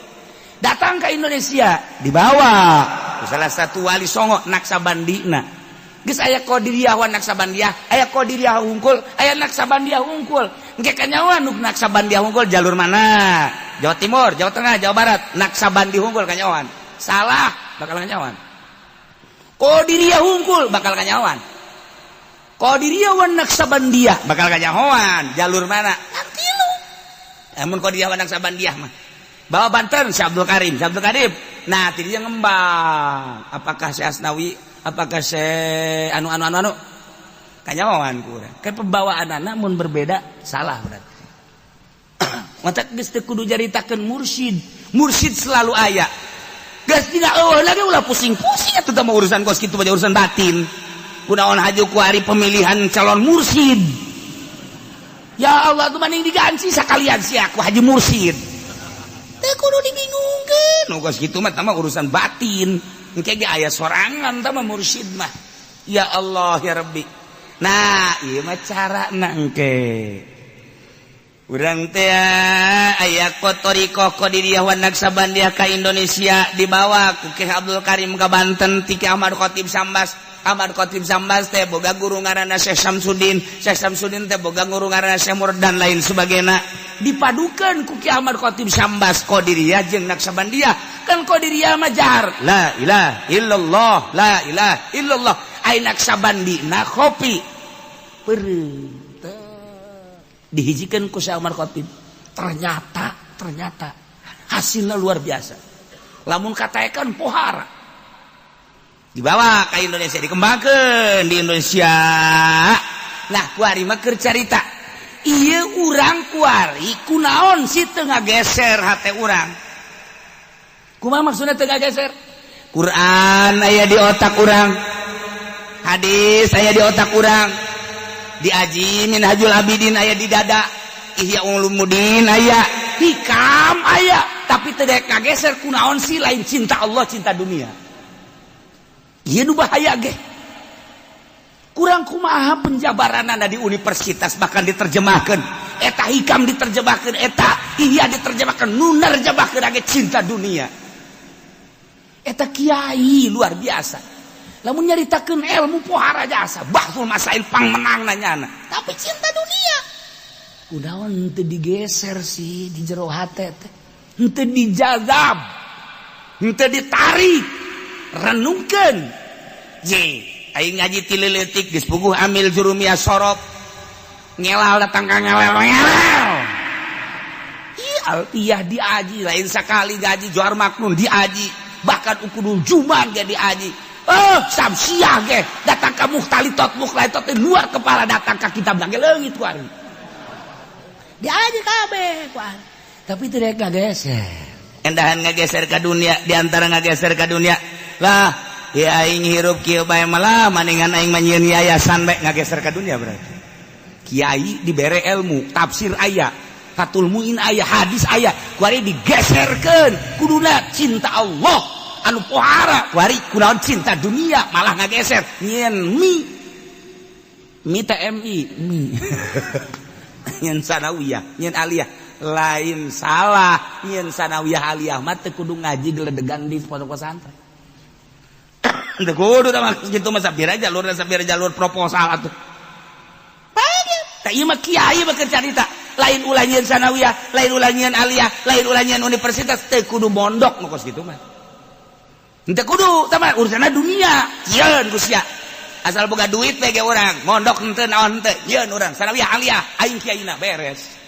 Datang ke Indonesia dibawa salah satu wali songo Naksabandina. Geus aya Qadiriyah wa Naksabandiyah, aya Qadiriyah hungkul, aya Naksabandiyah hungkul. Engke kanyahoan nu Naksabandiyah hungkul jalur mana? Jawa Timur, Jawa Tengah, Jawa Barat, Naksabandi hungkul kanyahoan. Salah, bakal kanyahoan. Qadiriyah hungkul bakal kanyahoan. Qadiriyah wa Naksabandiyah bakal kanyahoan. Jalur mana? Nanti lu. Amun Qadiriyah wa Naksabandiyah mah bawa Banten si Abdul Karim, si Abdul Karim. Nah, dia ngembang. Apakah si Asnawi, apakah si anu anu anu anu kanyahoan kurang. Kayak pembawaan anak mun berbeda salah berarti. Matak geus teu kudu jaritakeun mursyid. Mursyid selalu aya. Geus tidak eueuh lagi ulah pusing-pusing atuh mah urusan kos kitu mah urusan batin. Kunaon haju ku ari pemilihan calon mursyid. Ya Allah tuh mending diganti sakalian sia ku haji mursyid. Teu kudu dibingungkeun. Nu kos kitu mah mah urusan batin. Engke ge aya sorangan tah mah mursyid mah. Ya Allah ya Rabbi. Nah, ieu mah carana engke. Urang teh aya thariqah Qadiriyah wa Naksabandiyah ka Indonesia dibawa ku Ki Abdul Karim ka Banten ti Ki Ahmad Khatib Sambas. Ahmad Khatib Sambas teh boga guru ngaranna Syekh Samsudin. Syekh Samsudin teh boga guru ngaranna Syekh Murad dan lain sebagainya. Dipadukeun ku Ki Ahmad Khatib Sambas Qadiriyah jeung Naksabandiyah. Kan Qadiriyah mah jahar la ilaha illallah, la ilaha illallah. Ai Naksabandi na khofi. Peureum dihijikan ku Syekh Ahmad Khatib. Ternyata ternyata hasilnya luar biasa. Lamun katakan pohara dibawa ke Indonesia, dikembangkan di Indonesia. Nah, kuari mah keur carita ieu urang kuari kunaon sih teu ngageser hate urang. Kumaha maksudna teu ngageser? Quran aya di otak urang, hadis aya di otak urang, diaji Minhajul Abidin aya di dada, Ihya Ulumuddin aya, hikam aya, tapi teu daek ngageser kunaon sih lain cinta Allah, cinta dunia. Ieu nu bahaya ge. Kurang kumaha penjabaranana di universitas bahkan diterjemahkan. Eta hikam diterjemahkan, eta Ihya diterjemahkan, nu nerjemahkeun ge cinta dunia. Eta kiai luar biasa. Lamun nyaritakeun ilmu pohara jasa, bahsul masail pangmenang nanyana. Tapi cinta dunia. Kunaon teu digeser sih di jero hate teh. Henteu dijazab. Henteu ditarik. Renungkeun. Ye, aing ngaji ti leutik geus puguh amil jurumiyah sorop. Ngelal datang ka ngelel ngelel. Ih, alfiyah diaji lain sakali gaji Johar Maknun diaji, bahkan ukudul juman ge diaji. Oh, samsiah ge datang ka muhtalitot mukhlaitot luar kepala datang ka kitab ge leungit ku ari. Diaji kabeh ku ari. Tapi teu daek ngageser. Endahan ngageser ka dunia, diantara ngageser ka dunia. Lah, ya aing hirup kieu bae malah maningan aing mah nyieun yayasan bae ngageser ka dunia berarti. Kiai dibere ilmu, tafsir aya, Fathul Muin aya, hadis aya, ku ari digeserkeun kuduna cinta Allah anu pohara, ku ari kunaon cinta dunia malah ngageser nyieun mi mi TMI mi nyieun sanawiyah, nyieun aliyah. Lain salah nyieun sanawiyah aliyah mah teu kudu ngaji geledegan di pondok pesantren. Teu kudu tah mah kitu mah sapira jalur sapira jalur proposal atuh. Tah ieu mah kiai mah keur carita. Lain ulah nyieun sanawiyah, lain ulah nyieun aliyah, lain ulah nyieun universitas, teu kudu mondok nu kos kitu mah. Teu kudu tah mah urusanna dunia. Nyieun ku sia. Asal boga duit we ge urang, mondok henteu naon henteu, nyieun urang sanawiyah aliyah, aing kiaina beres.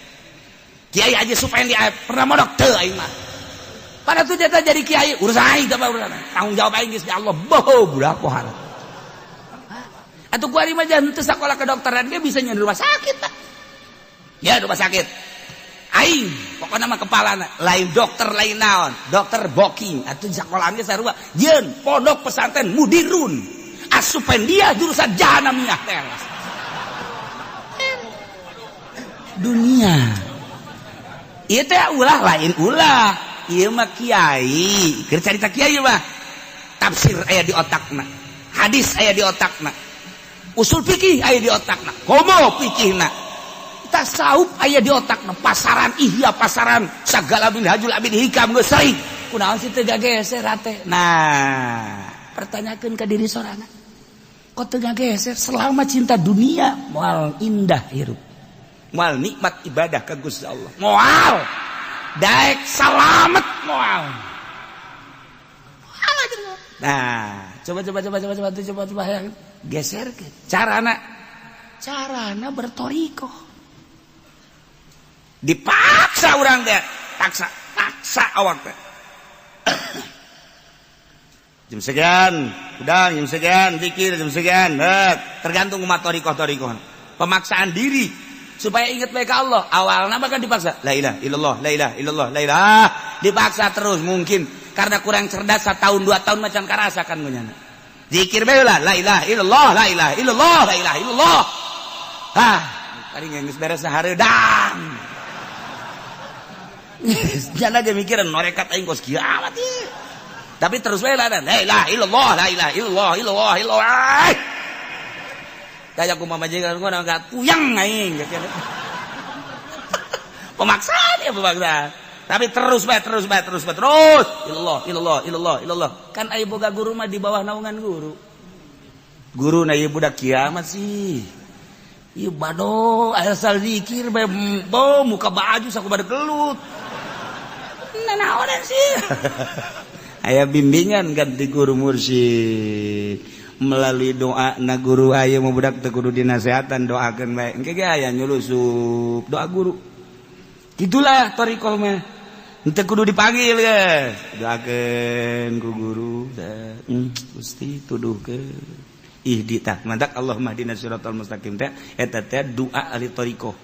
Kiai aja Supendi pernah mondok teu aing mah. Pada tuh jatah jadi kiai urus aing teh urusan. Tanggung jawab aing geus di Allah. Boh budak pohara. Atuh kuari mah jangan teu sakola kedokteran ge bisa nyen rumah sakit tah. Ya rumah sakit. Aing pokona mah kepalana lain dokter lain naon, dokter booking atuh sakolahan ge sarua. Jeung pondok pesantren mudirun. Asupan dia jurusan jahanamiyah teras. Dunia. Ieu teh ulah lain ulah. Ieu mah kiai, keur carita kiai mah tafsir aya di otakna, hadis aya di otakna, usul fikih aya di otakna, komo fikihna, tasawuf aya di otakna, pasaran ihya pasaran sagala minhajul abid hikam geus sering. Kunaon sih teu gageser hate? Nah, pertanyakeun ka diri sorangan. Kok teu gageser selama cinta dunia moal indah hirup. Moal nikmat ibadah ka Gusti Allah. Moal daek salamet moal. Nah, coba yang geser ke carana bertoriko. Dipaksa urang teh, paksa awak teh. Jam sekian, udang jam sekian, zikir jam sekian, tergantung umat torikoh. Pemaksaan diri supaya ingat baik Allah. Awalnya bahkan dipaksa. La ilaha illallah, la ilaha illallah, la ilaha. Dipaksa terus mungkin karena kurang cerdas 1 tahun 2 tahun macam karasa kan gunyana. Zikir bae lah, la ilaha illallah, la ilaha illallah, la ilaha illallah. Ah, tadi geus beres hareudang. Jangan aja mikiran norekat aing kos kieu amat ieu. Tapi terus bae lah, la ilaha illallah, la ilaha illallah, illallah, illallah. Kayak aku mamajikan gua enggak puyeng aing. Pemaksaan ya pemaksaan. Tapi terus bae terus. Illallah, illallah, illallah, illallah. Kan aya boga guru mah di bawah naungan guru. Guru na ieu budak kiamat sih. Ieu bado asal zikir bae bo muka baju saku bade gelut. Nanaonan sih. Aya bimbingan ganti guru mursyid. Melalui doa na guru aya mau budak teu kudu dinasehatan doakeun bae. Engke ge aya nyulusup doa guru. Gitulah thariqah mah. Henteu kudu dipanggil geus. Doakeun ku guru. Gusti tuduhkeun. Ihdi tah mantak Allahumma hdina siratal mustaqim teh eta teh doa ahli thariqah.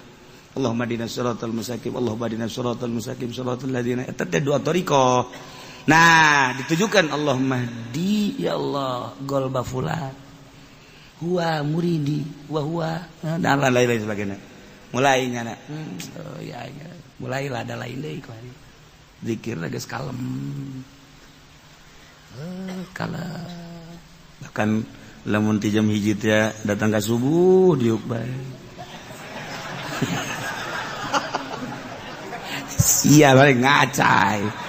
Allahumma hdina siratal mustaqim, Allahumma hdina siratal mustaqim, siratal ladzina eta teh doa thariqah. Nah, ditujukan Allahumma hdi ya Allah golba fulan huwa muridi wa huwa dan lain-lain sebagainya. Mulai nyana. Oh ya, ya. Mulailah ada lain deui ku hari. Zikir geus kalem. Kalem. Bahkan lamun ti jam 1 teh datang ka subuh diuk bae. Sia balik ngacai.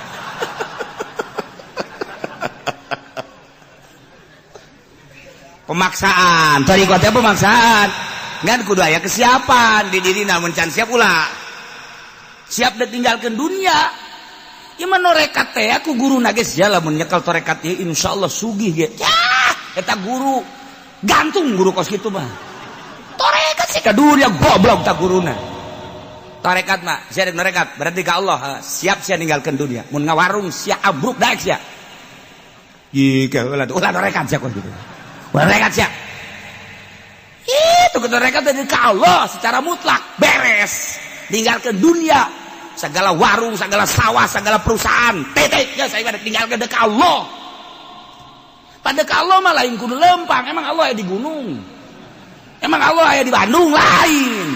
Pemaksaan, thariqah teh pemaksaan. Ngan kudu aya kesiapan di diri namun can siap ulah. Siap ditinggalkeun dunia. Ieu mah norekat teh aku guru na geus ya lamun nyekel torekat ieu insyaallah sugih ge. Yah, eta guru gantung guru kos kitu mah. Torekat sih ka dunia goblok ta guruna. Torekat mah sia rek norekat berarti ka Allah siap sia ninggalkeun dunia. Mun ngawarung sia abruk daek sia. Ih, ulah ulah norekat sia kos kitu. Ulah norekat sia. Itu norekat dari ka Allah secara mutlak beres. Ninggalkeun dunia, segala warung, segala sawah, segala perusahaan, titik ya saya tinggalkeun deuk ka Allah. Pada ka Allah mah lain kudu lempang, emang Allah aya di gunung. Emang Allah aya di Bandung lain.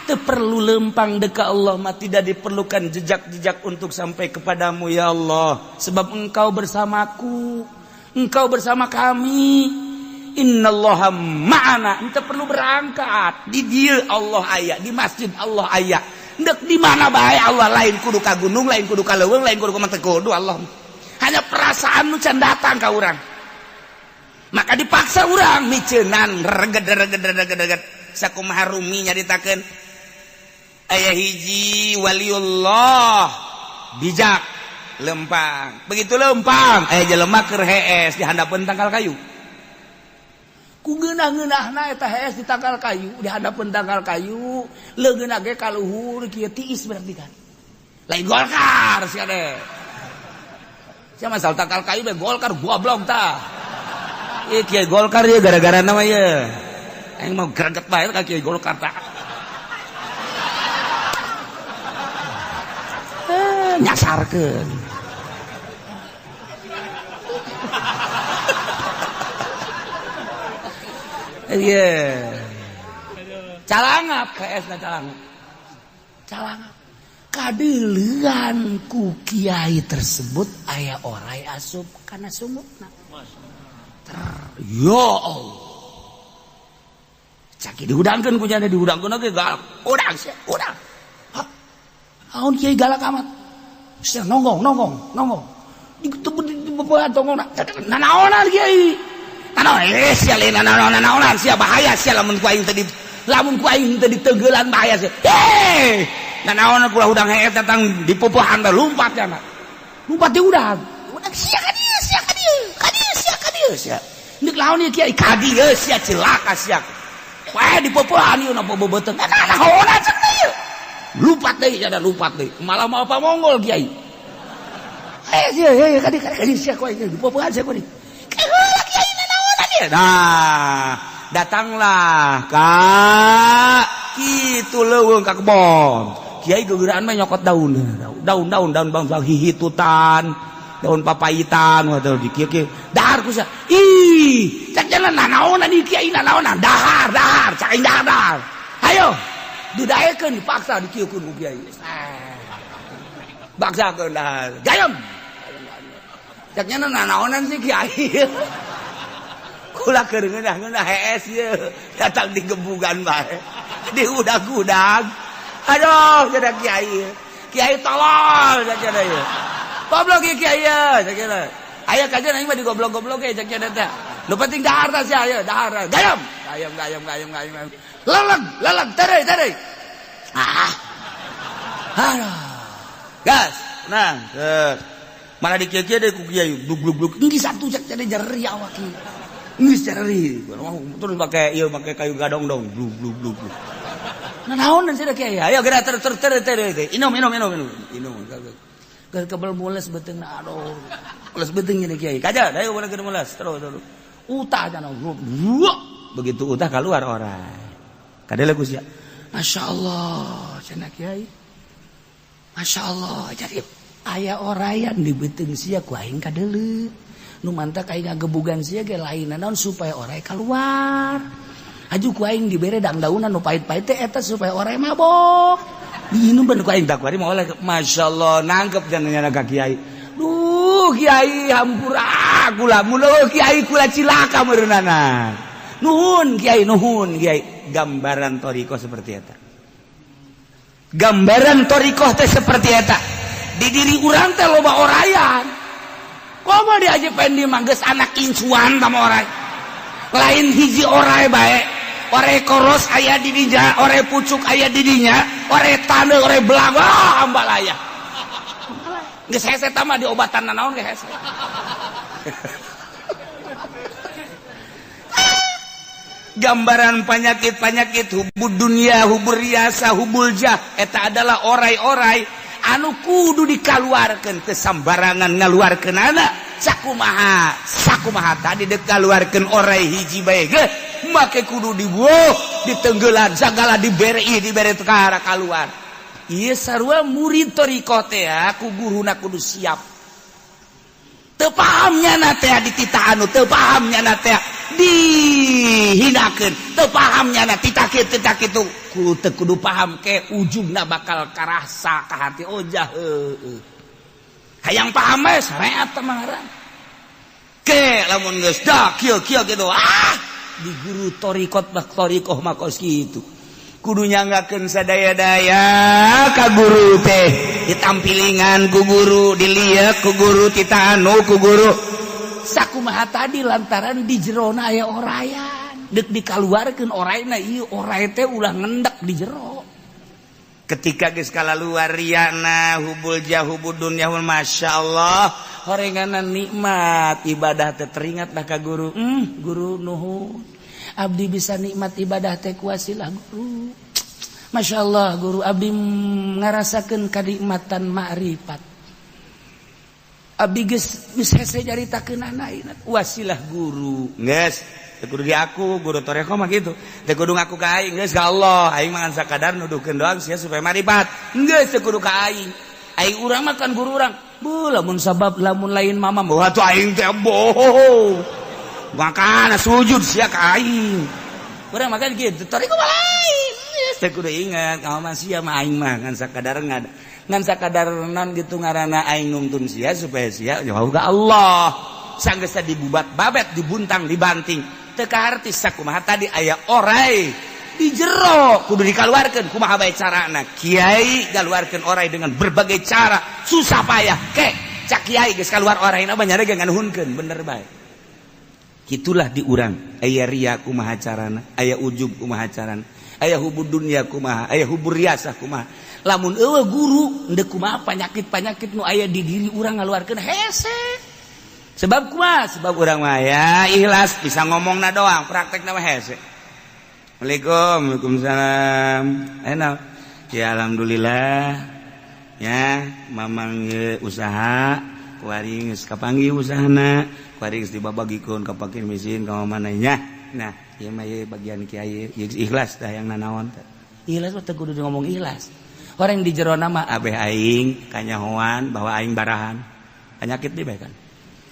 Teu perlu lempang deuk ka Allah mah, tidak diperlukan jejak-jejak untuk sampai kepadamu ya Allah, sebab engkau bersamaku, engkau bersama kami. Innallaha ma'ana. Ente perlu berangkat. Di dieu Allah aya, di masjid Allah aya. Ndek di mana bae Allah, lain kudu ka gunung, lain kudu ka leuweung, lain kudu ka manteu kudu Allah. Hanya perasaan nu can datang ka urang. Maka dipaksa urang miceunan reged-reged. Sakumaha Rumi nyaritakeun aya hiji waliullah bijak lempang. Begitu lempang aya jelema keur hees di handapeun tangkal kayu. Ku ngeunah-ngeunahna eta hees di tangkal kayu, di handapeun tangkal kayu, leungeunna ge ka luhur kieu tiis berarti kan. Lain Golkar sia deh. Sia masal tangkal kayu be Golkar goblok tah. Ieu kiai Golkar ieu gara-gara nama ieu. Aing mau greget bae ka kiai Golkar tah. Nyasarkeun. Iya. Calangap KS na calangap. Calangap. Kadeulean ku kiai tersebut aya orai asup kana sumutna. Ya Allah. Caki dihudangkeun ku nya dihudangkeun oge galak. Udang sia, udang. Hah. Aun kiai galak amat. Sia nonggong, nonggong, nonggong. Dibebean tonggongna. Nanaonan kiai. Nanaon sia lain nanaonan sia bahaya sia lamun ku aing teh lamun ku aing teh ditenggelan bahaya sia. Heh. Nanaonan kula hudang heet datang dipupuhan teh lumpat nya. Lumpat di udang. Udang sia ka dieu, sia ka dieu. Ka dieu sia ka dieu sia. Ndek laon ieu kiai ka dieu sia celaka sia. Wae dipupuhan ieu napa beubeuteng. Nanaonan cek teh ieu. Lumpat deui nya lumpat deui. Malah mau apa Mongol kiai. Eh sia ka dieu sia ku aing dipupuhan sia ku dieu. Nah, datanglah kak kitu leuweung ka kebon. Kiai gegeraan mah nyokot daun, daun daun daun bang hihitutan, daun papaitan waduh di kieu kieu. Dahar ku sia. Ih, cak jalan nanaonan ieu kiai nanaonan. Dahar, dahar, cak aing dahar, dahar. Hayo, didaekeun dipaksa dikieukeun ku kiai. Baksakeun dahar. Gayem. Cak nya nanaonan sih kiai. Kula keur ngeunah-ngeunah hees ieu datang di gebugan bae di udag-udag aduh cenah kiai kiai tolol cenah ieu goblok ieu kiai cenah aya kajian aing mah digoblok-goblok ge cenah teh nu penting dahar tah sia ieu dahar gayem gayem gayem gayem gayem leleg leleg tereuy tereuy ah aduh gas nah malah dikieu-kieu deui ku kiai blug blug blug geus satu cek cenah jeri awak ieu. Geus jeri, terus pakai ieu pakai kayu gadong dong, blug blug blug. Nah naonan sia kiai? Ayo geura ter ter ter ter. Inum inum inum inum. Inum. Keur kebel mules beuteungna aduh. Mules beuteung nya kiai. Kaja, ayo urang keur mules terus terus. Utah cenah. Begitu utah keluar orang. Kadele ku sia. Masyaallah cenah kiai. Masyaallah jadi aya orayan di beuteung sia ku aing kadeuleu. Nu mantak aing ngagebugan sia ge lain naon supaya orai keluar. Aju ku aing dibere dangdaunan nu pahit-pahit teh eta supaya orai mabok. Diinum ben ku aing tak kuari moal masyaallah nangkep jangan ka kiai. Duh kiai hampura kula mun kiai kula cilaka meureunana. Nuhun kiai nuhun kiai. Gambaran thariqah seperti eta. Gambaran thariqah teh seperti eta. Di diri urang teh loba orayan. Komo di Haji Pendi mah geus anak incuan sama orai. Lain hiji orai bae. Orai koros aya di dinya, orai pucuk aya di dinya, orai taneuh, orai belang, wah ambalaya. Geus hese tah mah diobatan nanaon ge hese. Gambaran penyakit-penyakit hubud dunia, hubur riasa, hubul jah eta adalah orai-orai anu kudu dikaluarkeun teu sambarangan ngaluarkeunana sakumaha sakumaha tadi deuk kaluarkeun orai hiji bae ge make kudu dibuh ditenggelan sagala dibere dibere ka kaluar ieu sarua murid thariqah teh ku guruna kudu siap teu paham nyana teh dititah anu teu paham nyana teh dihinakeun teu paham nyana titah kieu titah kitu ku teu kudu paham ke ujungna bakal karasa ka hati ojah heueuh hayang paham bae sareat teh mah ke lamun geus dah kieu kieu kitu ah di guru thariqat bah thariqah mah kos kitu kudu nyanggakeun sadaya-daya ka guru teh ditampilingan ku guru diliek ku guru tita anu ku guru sakumaha tadi lantaran di jerona aya orayan dek dikaluarkeun orayna ieu oray teh ulah ngendak di jero ketika geus kalaluar riana hubul jahubud dunya masyaallah horenganan nikmat ibadah teh teringat dah ka guru guru nuhun abdi bisa nikmat ibadah teh kuasilah guru masyaallah guru abdi ngarasakeun kanikmatan ma'rifat. Abdi geus geus hese nyaritakeunana wasilah guru. Geus teu kudu diaku guru toreko mah kitu. Teu kudu ngaku ka aing geus ka Allah. Aing mah ngan sakadar nuduhkeun doang sia supaya maripat. Geus teu kudu ka aing. Aing urang mah kan guru urang. Bu lamun sabab lamun lain mama mah atuh aing teh bohong. Makana sujud sia ka aing. Urang mah kan kitu toreko mah lain. Geus teu kudu ingat ka mah sia mah aing mah ngan sakadar ngan sakadar non gitu ngaranna aing nungtun sia supaya sia jauh ka Allah. Sanggeus dibubat babet dibuntang dibanting teu kaharti sakumaha tadi aya orai di jero kudu dikaluarkeun kumaha bae carana. Kiai galuarkeun orai dengan berbagai cara susah payah ke cak kiai geus kaluar orai na banyak ge nganuhunkeun bener bae. Kitulah di urang aya riya kumaha carana, aya ujub kumaha carana, aya hubud dunya kumaha, aya hubur riasah kumaha. Lamun eueuh guru endek kumaha penyakit-penyakit nu aya di diri urang ngaluarkeun hese. Sebab kumaha? Sebab urang mah ya ikhlas bisa ngomongna doang, praktekna mah hese. Assalamualaikum, waalaikumsalam. Enak. Ya alhamdulillah. Ya, mamang usaha kuari geus kapanggih usahana, kuari geus dibabagikeun ka fakir miskin ka mana nya. Nah, ieu mah ieu bagian kiai ikhlas tah yang nanaon teh. Ikhlas mah teu kudu ngomong ikhlas. Orang di jero nama abeh aing kanyahoan bahwa aing barahan. Penyakit di bae kan.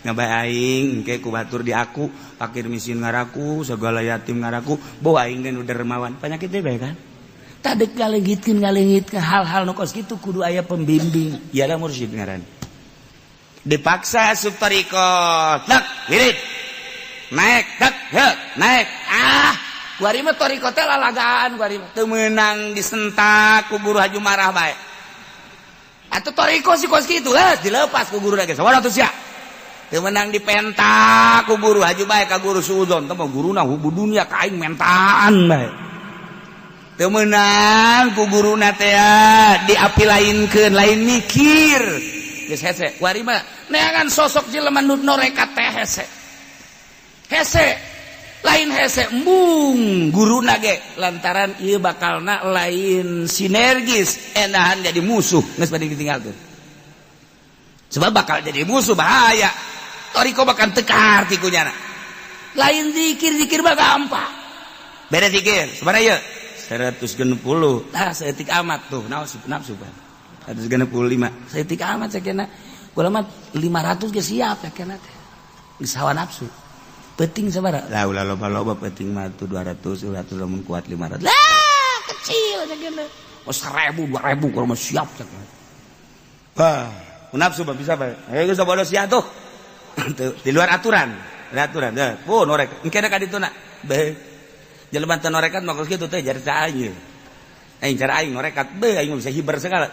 Ngabae aing engke ku batur di aku, fakir miskin ngaraku, segala yatim ngaraku, bawa aing teh nu dermawan. Penyakit di bae kan. Tadek ngalengitkeun hal-hal nu kos kitu kudu aya pembimbing. Iyalah mursyid ngaran. Dipaksa asup thariqah, tak wirid. Naik, tak, he, naik. Ah, kuari mah thariqah teh lalagaan kuari mah. Teu meunang disentak ku guru haju marah bae. Atuh thariqah si kos kitu lah dilepas ku guru lagi. Sabaraha atuh sia? Teu meunang dipentak ku guru haju bae ka guru suudzon. Teh mah guruna hubu dunya ka aing mentaan bae. Teu meunang ku guruna teh diapi lainkeun lain mikir. Geus hese kuari mah neangan sosok jelema nu norekat teh hese. Hese lain hese embung guruna ge lantaran ieu bakalna lain sinergis endahan jadi musuh geus bade ditinggalkeun. Sebab bakal jadi musuh bahaya. Toriko bakal teu kaharti ku nyana. Lain zikir-zikir mah gampang. Beda zikir sabaraha ieu? 160. Tah saeutik amat tuh naon nafsu bae. 165. Saeutik amat sakena. Kula mah 500 ge siap sakena teh. Geus hawa nafsu. Penting sabaraha? Lah ulah loba-loba penting mah tuh 200, 200 lamun kuat 500. Lah kecil sakena. Oh 1000, 2000 kalau mah siap sakena. Wah, nafsu mah bisa bae. Ayo geus bodoh sia tuh. Di luar aturan. Di aturan. Deh, oh norek. Engke ka dituna. Bae. Jelema teu norekat mah kitu teh jari aing. Aing cara aing norekat, beuh aing bisa hiber segala.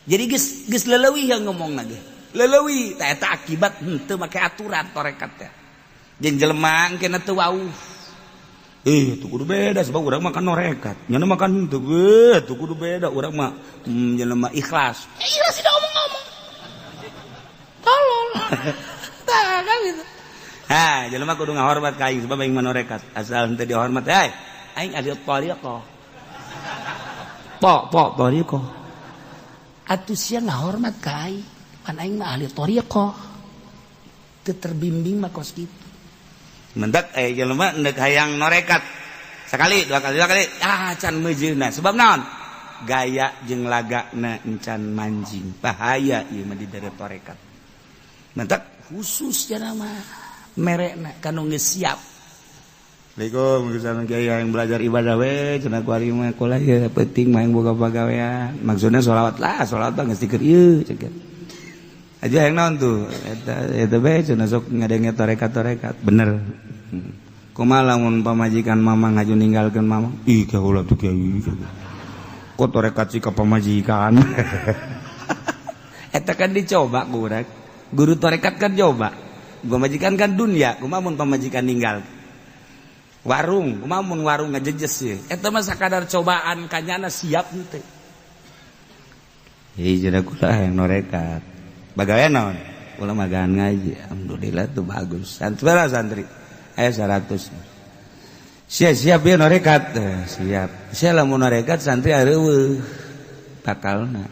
Jadi geus geus leleuwih yang ngomongna ge. Leleuwih tah eta akibat henteu make aturan torekat teh. Jeung jelema engke teu wauh. Tuh kudu beda sebab urang mah kan norekat. Nyana makan henteu, tuh kudu beda urang mah jelema ikhlas. Ikhlas tidak ngomong-ngomong. Tolol. Tah kan gitu. Ha, jelema kudu ngahormat ka aing sebab aing mah norekat. Asal henteu dihormat, hei, aing ahli thariqah. Po thariqah. Atuh sia ngahormat ka aing, pan aing mah ahli thariqah. Teu terbimbing mah kos kitu. Mendak jelema endek hayang norekat. Sekali, dua kali, ah can meujeuna. Sebab naon? Gaya jeung lagana encan manjing. Bahaya ieu mah di dere torekat. Mendak khusus jana mah merekna kanu geus siap. Assalamualaikum, geus kiai yang belajar ibadah we, cenah ku ari mah kula ieu penting mah yang boga pagawean. Maksudna sholawat lah, sholawat mah geus dikeun ieu cek. Aja yang naon tuh eta bae cenah sok ngadenge torekat-torekat. Bener. Kumaha lamun pamajikan mamang ngaju ninggalkeun mamang? Ih kaula tuh kiai. Kok torekat sih ka pamajikan? Eta kan dicoba ku urang. Guru torekat kan coba. Pamajikan kan dunia, kumaha mun pamajikan ninggal? Warung, kumaha mun warung ngajejes sih. Eta mah sakadar cobaan kanyana siap henteu. Hei cenah kula hayang norekat. Bagawean naon? Kula magaan ngaji. Alhamdulillah tuh bagus. Santri lah santri. Aya 100. Siap ya norekat. Siap. Sia lamun norekat santri areuweuh. Bakalna.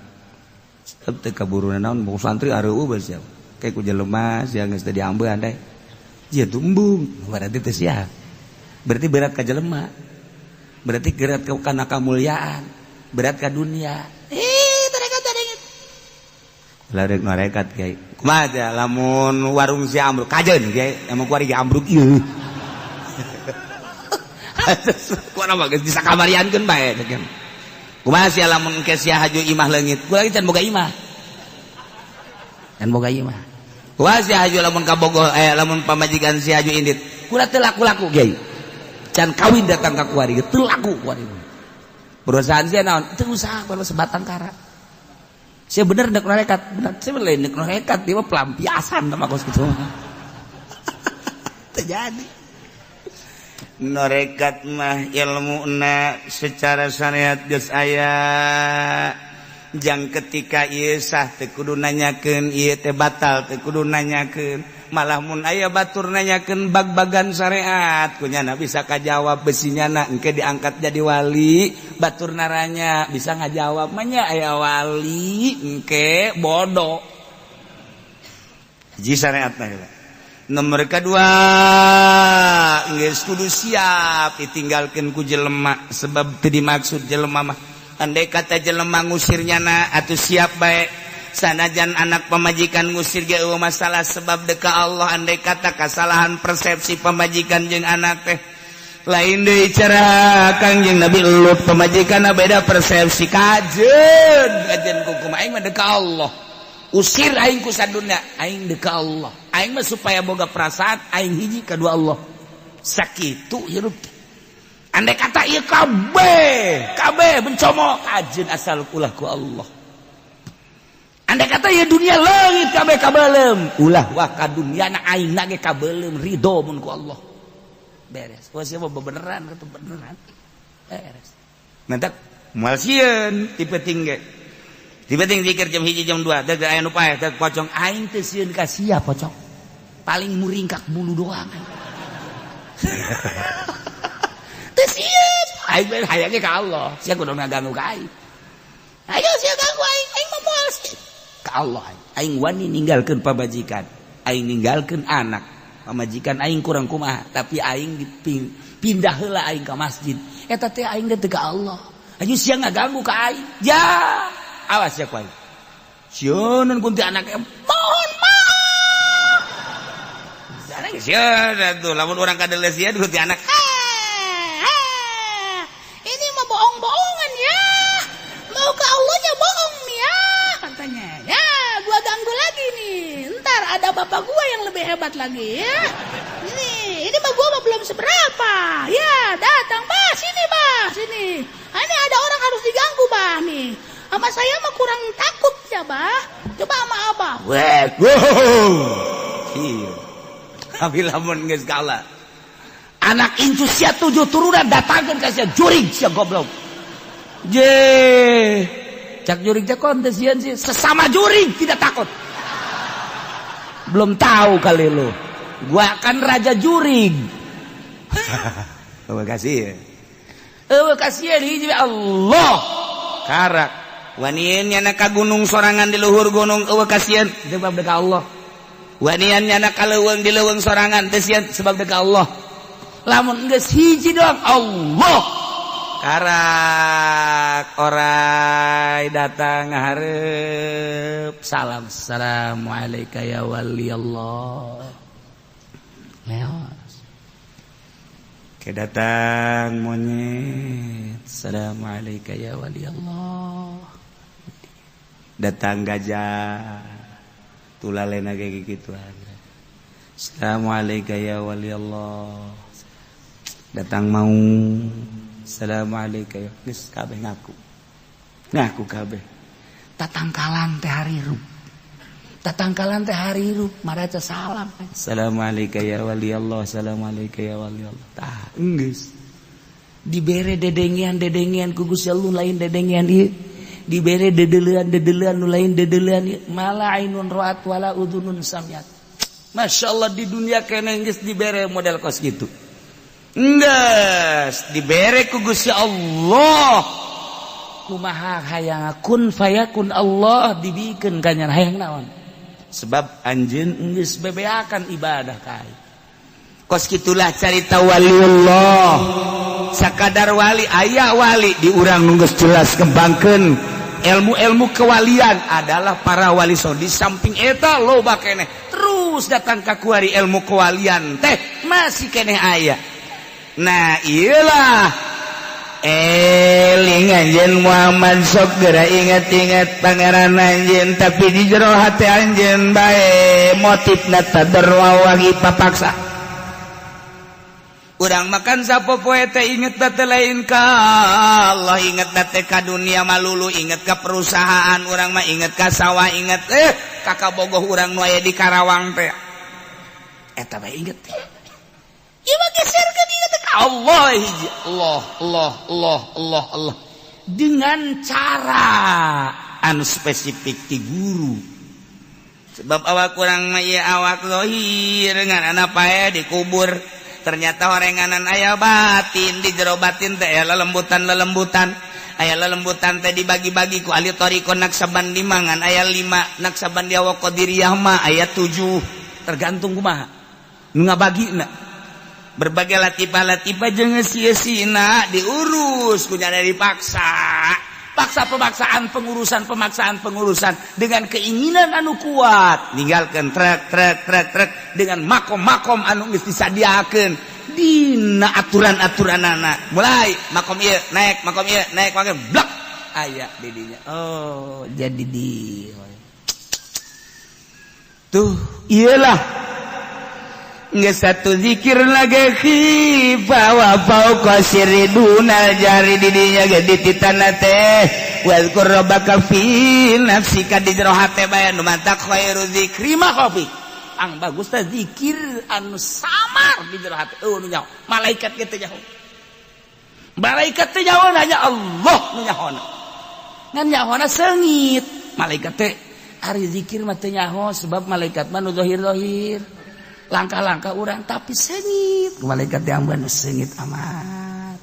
Sebab teu kaburu naon mau santri areueuh bae sia. Kayak ku jelema sia geus teu diambean teh. Ieu tumbung, berarti teu siap. Berarti berat ka jelema. Berarti berat ka kana kamuliaan, berat ka dunia. Tarekat tarekat. Larek norekat kiai. Kumaha teh lamun warung si ambruk kajeun kiai, emang kuari ge ambruk ieu. Kuana mah geus bisa kamariankeun bae cek. Kumaha sia lamun engke sia haju imah leungit, kula ge can boga imah. Can boga imah. Kumaha sia haju lamun kabogoh lamun pamajikan sia haju indit, kula teu laku-laku kiai. Can kawin datang ka kuari ge teu laku kuari. Perusahaan sia naon? Teu usaha kalau sebatang kara. Sia bener dek norekat, bener sia lain dek norekat, dia mah pelampiasan sama kos kitu mah. Terjadi. Norekat mah ilmuna secara syariat geus aya. Jang ketika ieu sah teu kudu nanyakeun, ieu teh batal teu kudu nanyakeun. Malah mun aya batur nanyakeun bag-bagan syariat, kunyana bisa kajawab besinyana engke diangkat jadi wali, batur naranya bisa ngajawab mah nya aya wali engke bodoh. Hiji syariatna heula. Nomor kedua geus kudu siap ditinggalkeun ku jelema sebab teu dimaksud jelema mah. Andai kata jelema ngusir nyana atuh siap bae. Sanajan anak pamajikan ngusir ge eueuh masalah sebab deka Allah. Andai kata kasalahan persepsi pamajikan jeung anak teh lain deui cara Kangjeng Nabi Lut pamajikanna beda persepsi kajeun kajeun ku kumaha aing mah deka Allah. Usir aing ku sadunya aing deka Allah. Aing mah supaya boga perasaan aing hiji kadua Allah. Sakitu hirup teh. Andai kata ieu kabeh kabeh bencomo kajeun asal ulah ku Allah. Andai kata ieu dunia leungit kabeh kabelem ulah wah ka dunia na aing na ge kabelem ridho mun ku Allah. Beres. Wah sia mah bebeneran kitu beneran. Beres. Mentak moal sieun tipe tinggi. Tipe tinggi zikir jam 1 jam 2 deuk aya nu paeh deuk pocong aing teu sieun ka sia pocong. Paling muringkak bulu doang. Teu sieun. Aing mah hayang ge ka Allah. Sia kudu ngaganggu ka aing. Ayo sia ganggu aing, aing mah moal sieun. Ka Allah aing. Aing wani ninggalkeun pamajikan, aing ninggalkeun anak. Pamajikan aing kurang kumaha, tapi aing dipindah heula aing ka masjid. Eta teh aing teh ka Allah. Ayo sia ngaganggu ka aing. Ya, awas ya ku aing. Sieun kunti anak mohon maaf. Anak sieun atuh lamun urang kadeuleu sieun kunti anak. Ini mah bohong-bohongan ya. Mau ke Allahnya bohong nih ya katanya. Ya, gua ganggu lagi nih. Ntar ada bapak gua yang lebih hebat lagi ya. Ini mah gua mah belum seberapa. Ya, datang bah sini bah sini. Ini ada orang harus diganggu bah nih. Sama saya mah kurang takut ya bah. Coba sama abah. Weh, wow. Iya. Tapi lamun geus kalah. Anak incu sia 7 turunan datangkeun ka sia jurig sia goblok. Je. Cak jurig teh kon teh sieun sih sesama jurig tidak takut. Belum tahu kali lu. Gua kan raja jurig. Terima kasih ya. Eueuh kasihan hiji Allah. Karak wanian nyana ka gunung sorangan di luhur gunung eueuh kasihan sebab deka Allah. Wanian nyana ka leuweung di leuweung sorangan teu sieun sebab deka Allah. Lamun geus hiji doang Allah. Karak orai datang hareup salam assalamualaikum ya wali Allah. Leos. Ke datang monyet assalamualaikum ya wali Allah. Datang gajah tulalena kayak gituan. Assalamualaikum ya wali Allah. Datang mau assalamualaikum ya geus kabeh ngaku. Ngaku kabeh. Tatangkalan teh harirup. Tatangkalan teh harirup maraca salam. Assalamualaikum ya wali Allah, assalamualaikum ya wali Allah. Tah geus. Dibere dedengean-dedengean ku Gusti Allah lain dedengean ieu. Dibere dedelean-dedelean nu lain dedelean ieu. Mala ainun ra'at wala udhunun samiat. Masya Allah di dunia kene geus dibere model kos kitu. Geus dibere ku Gusti Allah. Kumaha hayang kun fayakun Allah dibikeun ka nyana hayang naon? Sebab anjeun geus bebeakan ibadah ka aing. Kos kitulah carita waliullah. Sakadar wali aya wali di urang nu geus jelas kembangkeun ilmu-ilmu kewalian adalah para wali so. Di samping eta loba keneh terus datang ka kuari ilmu kewalian teh masih keneh aya. Nah iyalah eling anjeun Muhammad sok geura inget-inget pangeran anjeun tapi di jero hate anjeun bae motifna tadarru wangi papaksa. Urang makan sapopoe teh inget teh lain ka Allah, inget teh ka dunia malulu, inget ka perusahaan urang mah, inget ka sawah, inget ka kabogoh urang nu aya di Karawang teh. Eta bae inget teh. Ieu mah geserkeun inget ka Allah hiji. Allah Allah Allah Allah Allah. Dengan cara anu spesifik ti guru. Sebab awak urang mah ieu awak zahir ngan anak pae dikubur. Ternyata orenganan aya batin di jero batin teh aya lelembutan-lelembutan, aya lelembutan teh dibagi-bagi ku ahli thariqah Naksabandi mangan aya 5, Naksabandi wa Qadiriyah mah aya 7, tergantung kumaha nu ngabagina. Berbagai latifah-latifah jeung sieusina diurus ku nyana dipaksa. Paksa pemaksaan, pengurusan, pemaksaan, pengurusan dengan keinginan anu kuat, ninggalkeun trek trek trek trek dengan makom-makom anu geus disadiakeun dina aturan-aturanana. Mulai makom ieu naik, makom ieu naik, makom blak aya di dinya. Oh, jadi di tuh iyalah geus satu zikir lagi khifa wa fauqa sirri dunal jari di dinya ge dititana teh wazkur rabbaka fi nafsika di jero hate bae nu mantak khairu zikri ma khafi. Ang bagus teh zikir anu samar di jero hate. Eueuh nu nyaho malaikat ge teu nyaho. Malaikat teh nyaho hanya Allah nu nyahona. Ngan nyahona seungit. Malaikat teh ari zikir mah teu nyaho sebab malaikat mah nu zahir-zahir. Langkah-langkah orang tapi sengit malaikat diamban sengit amat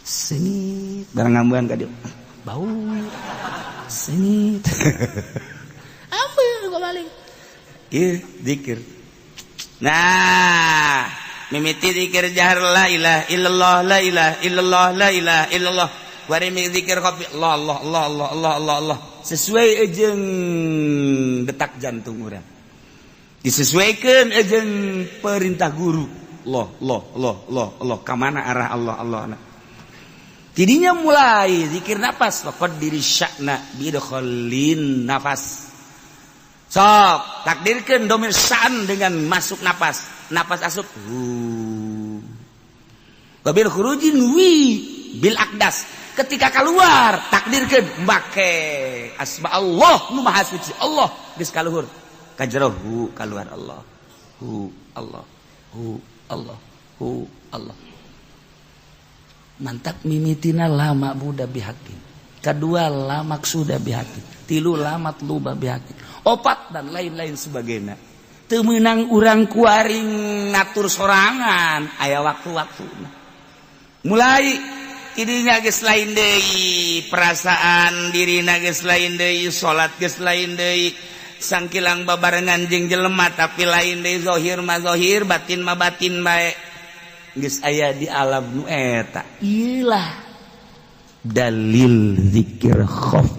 sengit barang ngambuan ka dieu bau sengit ambeun gua balik ieu zikir. Nah mimiti zikir jahar la ilaha illallah la ilaha illallah la ilaha illallah bari zikir kopi Allah Allah Allah Allah Allah Allah Allah sesuai jeung detak jantung urang disesuaikan jeung perintah guru. Allah Allah Allah Allah Allah kamana arah Allah Allah. Tidinya mulai zikir nafas faqad diri sya'na bidkhalin nafas. Sok takdirkeun domir sya'an dengan masuk nafas. Nafas asup hu. Wabil khurujin wi bil akdas. Ketika keluar takdirkeun make asma Allah nu maha suci Allah geus kaluhur. Kajero hu kaluar Allah hu Allah hu Allah hu Allah. Mantap mimitina lama buda bihakin, kedua lama sudah bihakin, tilu lamat luba bihakin, opat dan lain-lain sebagainya. Teu meunang urang kuaring ngatur sorangan aya waktu-waktuna. Mulai tidinya geus lain deui perasaan dirina geus lain deui salat geus lain deui sangkilang babarengan jeung jelema tapi lain deui zahir mah zahir batin mah batin bae geus aya di alam nu eta. Iyalah dalil zikir khauf.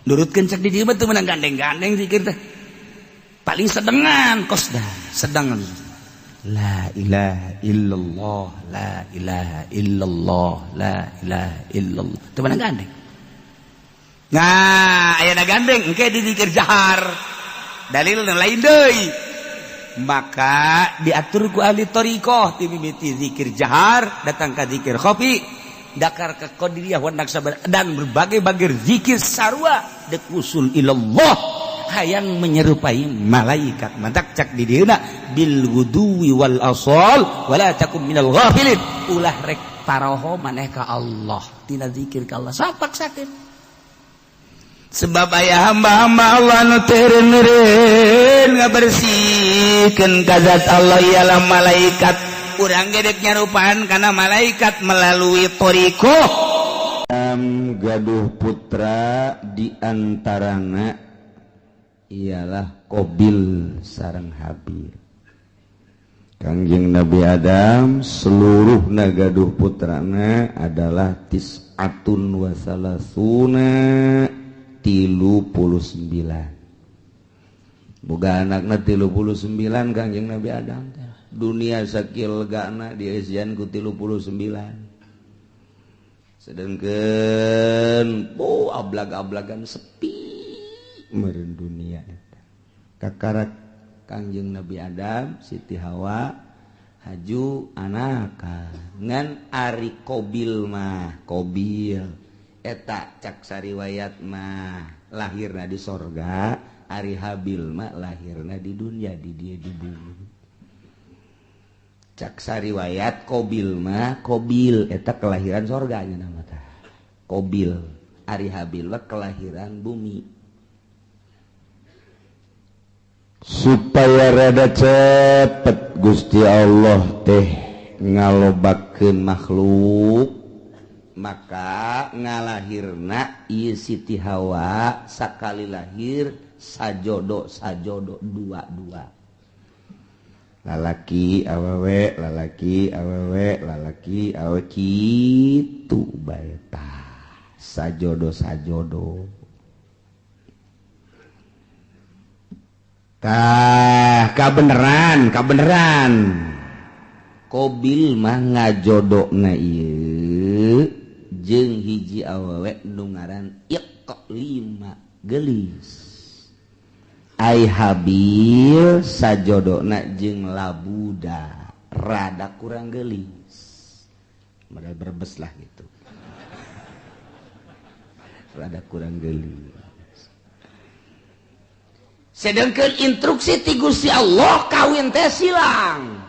Nurutkeun cek di dieu mah teu meunang gandeng-gandeng zikir teh. Paling sedengan kos dah, sedengan. La ilaha illallah, la ilaha illallah, la ilaha illallah. Teu meunang gandeng. Nah, ayana gandeng engke di zikir jahar. Dalil lain deui. Maka diatur ku ahli thariqah ti mimiti zikir jahar datang ka zikir khafi, dakar ka qadiriyah wa naksabandiyah dan berbagai-bagai zikir sarua dek usul ilallah hayang menyerupai malaikat. Mantak cak di dieuna bil wuduwi wal asal wala takum minal ghafilin. Ulah rek taroho maneh ka Allah tina zikir ka Allah sapak sakit. Sebab aya hamba-hamba Allah nu teureun-eureun ngabersihkeun ka zat Allah ialah malaikat. Urang ge dek nyarupaan kana malaikat melalui thariqah. Adam gaduh putra diantarana ialah Qabil sareng Habil. Kangjeng Nabi Adam seluruh gaduh putrana adalah tis'atun wa salasuna 39. Boga anakna 39 Kangjeng Nabi Adam. Dunia sakieu legana dieusian ku 39. Sedangkan oh ablag-ablagan sepi meureun dunia eta. Kakarak Kangjeng Nabi Adam, Siti Hawa haju anaka ngan ari Qabil mah, Qabil eta cak sariwayat mah lahirna di sorga, ari Habil mah lahirna di dunia, di dia di bumi. Cak sariwayat Qabil mah, Qabil eta kelahiran sorga nya nama tah. Qabil, ari Habil mah kelahiran bumi. Supaya rada cepet Gusti Allah teh ngalobakeun makhluk, maka ngalahirna ieu Siti Hawa sakali lahir sajodo sajodo dua-dua. Lalaki awewe, lalaki awewe, lalaki awewe kitu bae tah. Sajodo sajodo. Tah kabeneran, kabeneran. Qabil mah ngajodona ieu jeung hiji awewe nu ngaran Iqlima geulis. Ai Habil sajodona jeung Labuda rada kurang geulis. Modal berbes lah gitu. Rada kurang geulis. Sedangkan instruksi ti Gusti Allah kawin teh silang.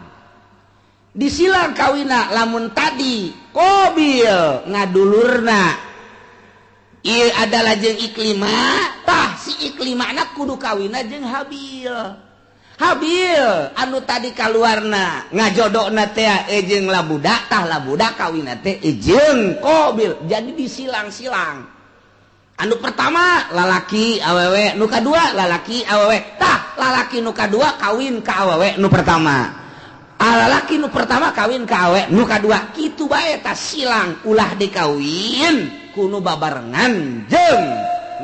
Disilang kawina lamun tadi Qabil ngadulurna ieu adalah jeung Iklima, tah si Iklimana kudu kawina jeung Habil. Habil anu tadi kaluarna ngajodona teh jeung Labuda, tah Labuda kawina teh jeung Qabil. Jadi disilang-silang. Anu pertama lalaki awewe, nu kadua lalaki awewe. Tah lalaki nu kadua kawin ka awewe nu pertama. Lalaki nu pertama kawin ka awewe nu kadua. Kitu bae tah silang, ulah dikawin kuno babarengan jeung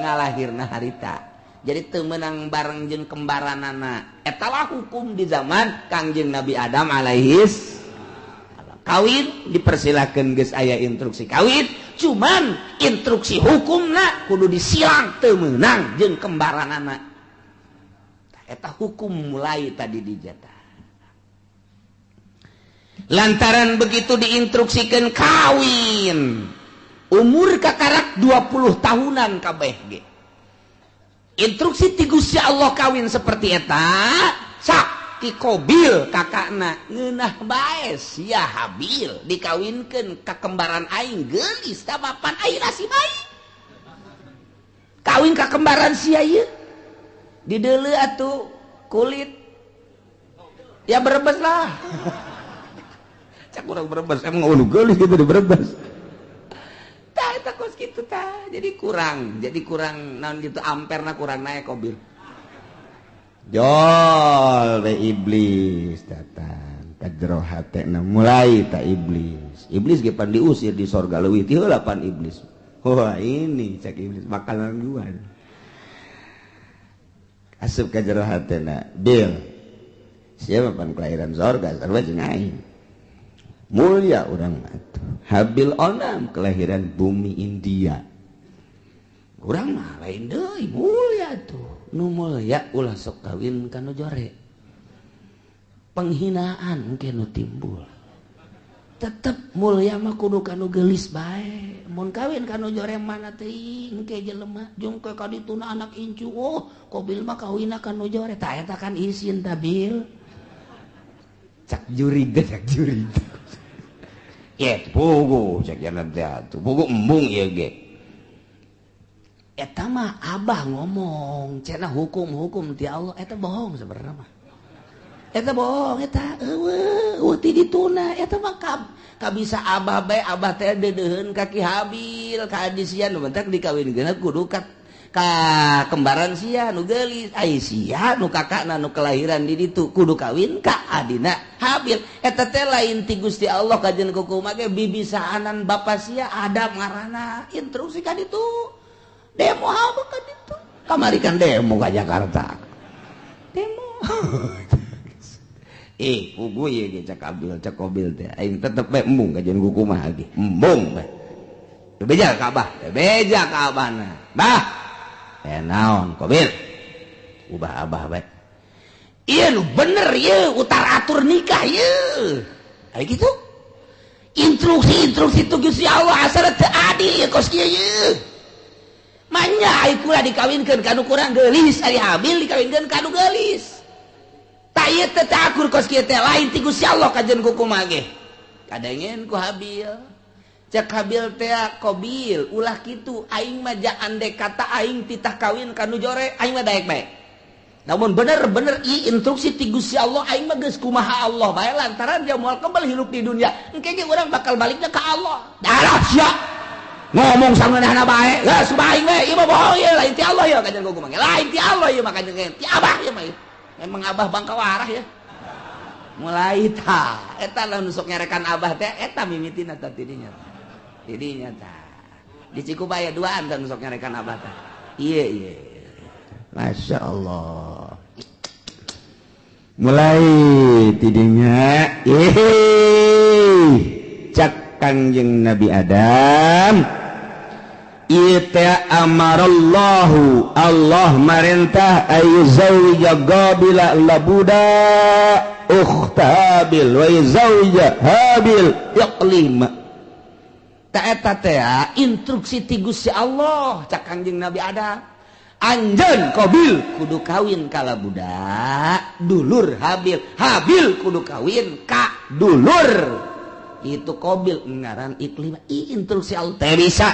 ngalahirna harita. Jadi teu meunang bareng jeung kembaranana. Eta lah hukum di zaman Kangjeng Nabi Adam alaihis. Kawin dipersilakan geus aya instruksi kawin, cuman instruksi hukumna kudu disilang teu meunang jeung kembaranana. Eta hukum mulai tadi dijatah. Lantaran begitu diinstruksikan kawin, umur kakarak 20 tahunan kabeh ge. Instruksi ti Gusti Allah kawin seperti eta, sak ti Qabil kakakna ngeunah bae sia Habil dikawinkeun ka kembaran aing geulis tah mapan aing nasib aing. Kawin ka kembaran sia ieu. Dideuleu atuh kulit. Ya berebes lah. Cak urang berebes emang ulu geulis gitu di berebes. Tah eta kos kitu tah. Jadi kurang naon gitu amperna kurang naik Qabil. Jol we iblis datang ka jero hatena mulai ta iblis. Iblis ge pan diusir di sorga leuwih ti heula pan iblis. Wah ini cek iblis makanan gua. Asup ka jero hatena, Bil. Siapa pan kelahiran sorga sarua jeung aing. Mulia urang mah. Habil onam kelahiran bumi India. Urang mah lain deui mulia tuh. Nu mulia ulah sok kawin ka nu jore. Penghinaan mungkin nu timbul. Tetep mulia mah kudu ka nu geulis bae. Mun kawin ka nu jore mana teuing ke jelema jeung ke ka dituna anak incu. Oh, Qabil mah kawinna ka nu jore. Tah eta kan isin tabil. Cak jurig teh cak jurig. Ye pugu cak jalan teh atuh. Pugu embung ieu ge. Eta mah abah ngomong cenah hukum-hukum ti Allah eta bohong sebenarnya mah. Eta bohong eta eueuh ti dituna eta mah kabisa abah bae abah teh deudeuheun ka Ki Habil ka adi sia nu bentak dikawinkeun kudu ka kembaran sia nu geulis ai sia nu kakakna nu kelahiran di ditu kudu kawin ka adina Habil eta teh lain ti Gusti Allah kajen kukumaha ge bibisaanan bapa sia Adam ngaranna instruksi ka ditu demo apa ka ditu kamari kan demo ka Jakarta demo. Pugu ieu ge cak Abil cak Qabil teh aing tetep bae embung kajian kukumaha ge embung bae bebeja ka abah bebeja ka abahna bah eh naon Qabil ubah abah bae ieu nu bener ieu utar atur nikah ieu aya kitu instruksi-instruksi tu Gusti Allah asal teu adil ieu kos kieu ieu manya ai kula dikawinkeun ka nu kurang geulis ari Habil dikawinkeun ka nu geulis tak ieu teh akur kos kieu teh lain ti Gusti Allah kajen kukumaha ge kadengen ku Habil cek Habil teh Qabil ulah kitu aing mah ja andek kata aing titah kawin ka nu jore aing mah daek bae namun bener-bener ieu instruksi ti Gusti Allah aing mah geus kumaha Allah bae lantaran dia moal kembali hirup di dunia engke ge urang bakal baliknya ka Allah darah sia ngomong sangeunahna bae geus aing we ieu mah bohong ieu lain ti Allah ieu kajen kukumaha lain ti Allah ieu mah kajen ti abah ieu mah emang abah bangka warah ya mulai ta eta lah nusuk nyarekan abah teh eta mimitina ta tidinya tidinya ta di Cikubaya duaan ta nusuk nyarekan abah teh iya iya Masya Allah mulai tidinya cak Kangjeng Nabi Adam ita amarallahu Allah marentah ayu zawija Qabila labuda ukhta Habil wa zawija Habil iqlima ta eta teh instruksi ti Gusti Allah cak Kangjeng Nabi Adam anjeun Qabil kudu kawin ka labuda dulur Habil Habil kudu kawin ka dulur itu Qabil ngaran Iqlima instruksi Allah teh bisa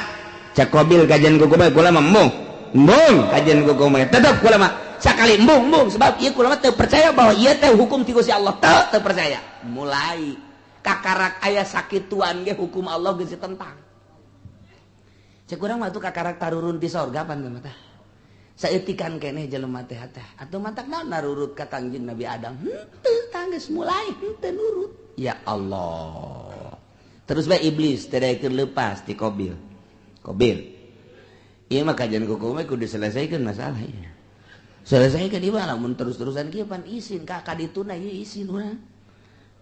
cak Qabil kajian kukumaha kula mah embung embung kajian kukumaha tetep kula mah sakali embung embung sebab ieu kula mah teu percaya bahwa ieu teh hukum ti Gusti Allah teu teu percaya mulai kakarak aya sakituan ge hukum Allah geus ditentang cek urang mah tuh kakarak tarurun ti sorga pan mah tah saeutikan keneh jelema teh teh atuh matak naon narurut ka Kangjeng Nabi Adam henteu tah geus mulai henteu nurut ya Allah terus bae iblis teh daekeun leupas ti Qabil Qabil ieu mah kajian kukumaha kudu diselesaikan masalah ieu selesaikan ieu mah lamun terus-terusan kieu pan isin ka kadituna ieu isin urang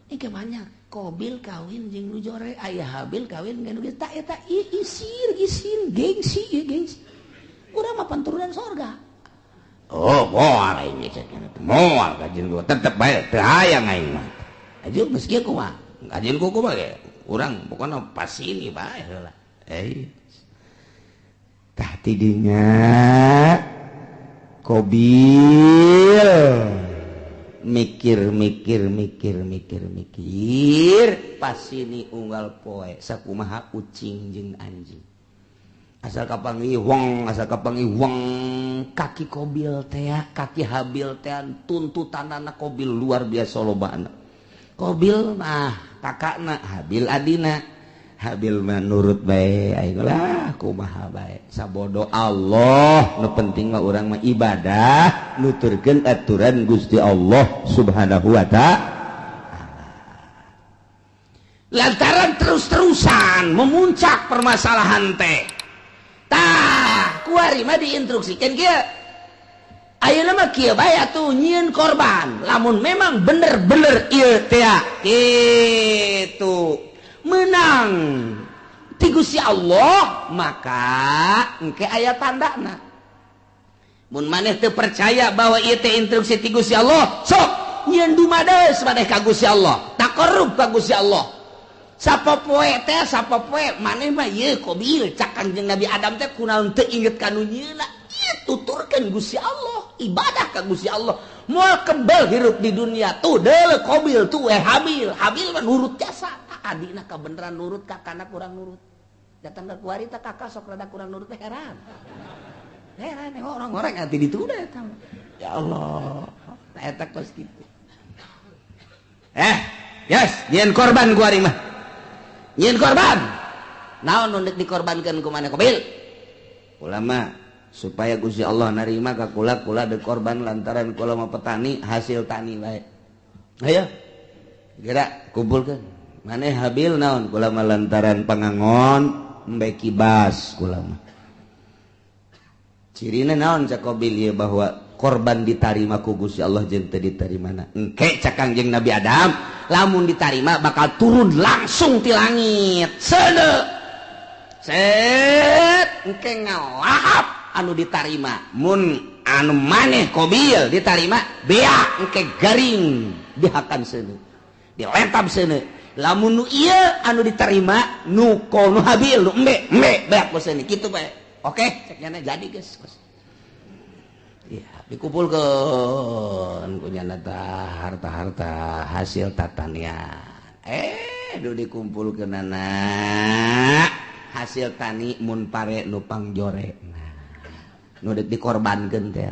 ieu banyak Qabil kawin jeung nu jore aya Habil kawin jeung nu geus ta eta isin isin gengsi ieu gengsi urang mah panturunan sorga oh moal aing moal kajian kukumaha tetep bae teu hayang aing mah aju geus kieu kumaha kajian kukumaha ge urang pokona pas ini bae heula tah tidinya Qabil mikir mikir mikir mikir mikir pas sini unggal poe sakumaha ucing jeung anjing asal kapanggih wong asal kapanggih wong kaki Qabil teh kaki Habil teh tuntutanana Qabil luar biasa lobana Qabil mah kakakna Habil adina Habil mah nurut bae aing lah kumaha bae sabodo Allah nu penting mah urang mah ibadah nuturkeun aturan Gusti Allah Subhanahu wa ta'ala lantaran terus-terusan memuncak permasalahan teh tah kuari mah diinstruksikeun kieu ayeuna mah kieu bae atuh nyieun korban lamun memang bener-bener ieu teh kitu menang ti Gusti Allah maka engke aya tandana mun maneh teu percaya bahwa ieu teh instruksi ti Gusti Allah sok nyieun dumades maneh ka Gusti Allah taqarrub ka Gusti Allah sapopoe teh sapopoe maneh mah ieu Qabil cak Kangjeng Nabi Adam teh kunaon teu inget ka nu nyieunna ieu tuturkeun Gusti Allah ibadah ka Gusti Allah moal kebel hirup di dunia tuh deuleu Qabil tuh Habil Habil mah nurut jasa adina kabeneran nurut kakana kurang nurut datang ke kuari teh kakak sok rada kurang nurut teh heran heran orang-orang nanti ditunda eta ya Allah eta kos kitu Yes, nyieun korban ku aing mah. Nyieun korban. Naon nu deuk dikorbankeun ku maneh Qabil? Ulama supaya Gusti Allah narima ka kula, kula deuk korban lantaran kula mah petani, hasil tani bae. Ayo. Geura kumpulkeun. Maneh Habil naon? Kula mah lantaran pangangon embe kibas kula mah. Cirina naon cak Qabil ieu bahwa korban ditarima ku Gusti Allah jeung teu ditarimana. Engke cak Kangjeng Nabi Adam, lamun ditarima bakal turun langsung ti langit. Seuneu. Set engke ngalahap anu ditarima. Mun anu maneh Qabil ditarima, beak engke garing dihakan seuneu. Dilentab seuneu. Lamun nu ieu anu diterima nu nu Habil nu embe embe beak ku seuneu kitu bae. Oke, cek nyana jadi geus. Ya, dikumpulkeun ku nyana harta-harta hasil tatanian. Duh dikumpulkeunana hasil tani mun pare nu pangjore. Nah, nu deuk dikorbankeun teh.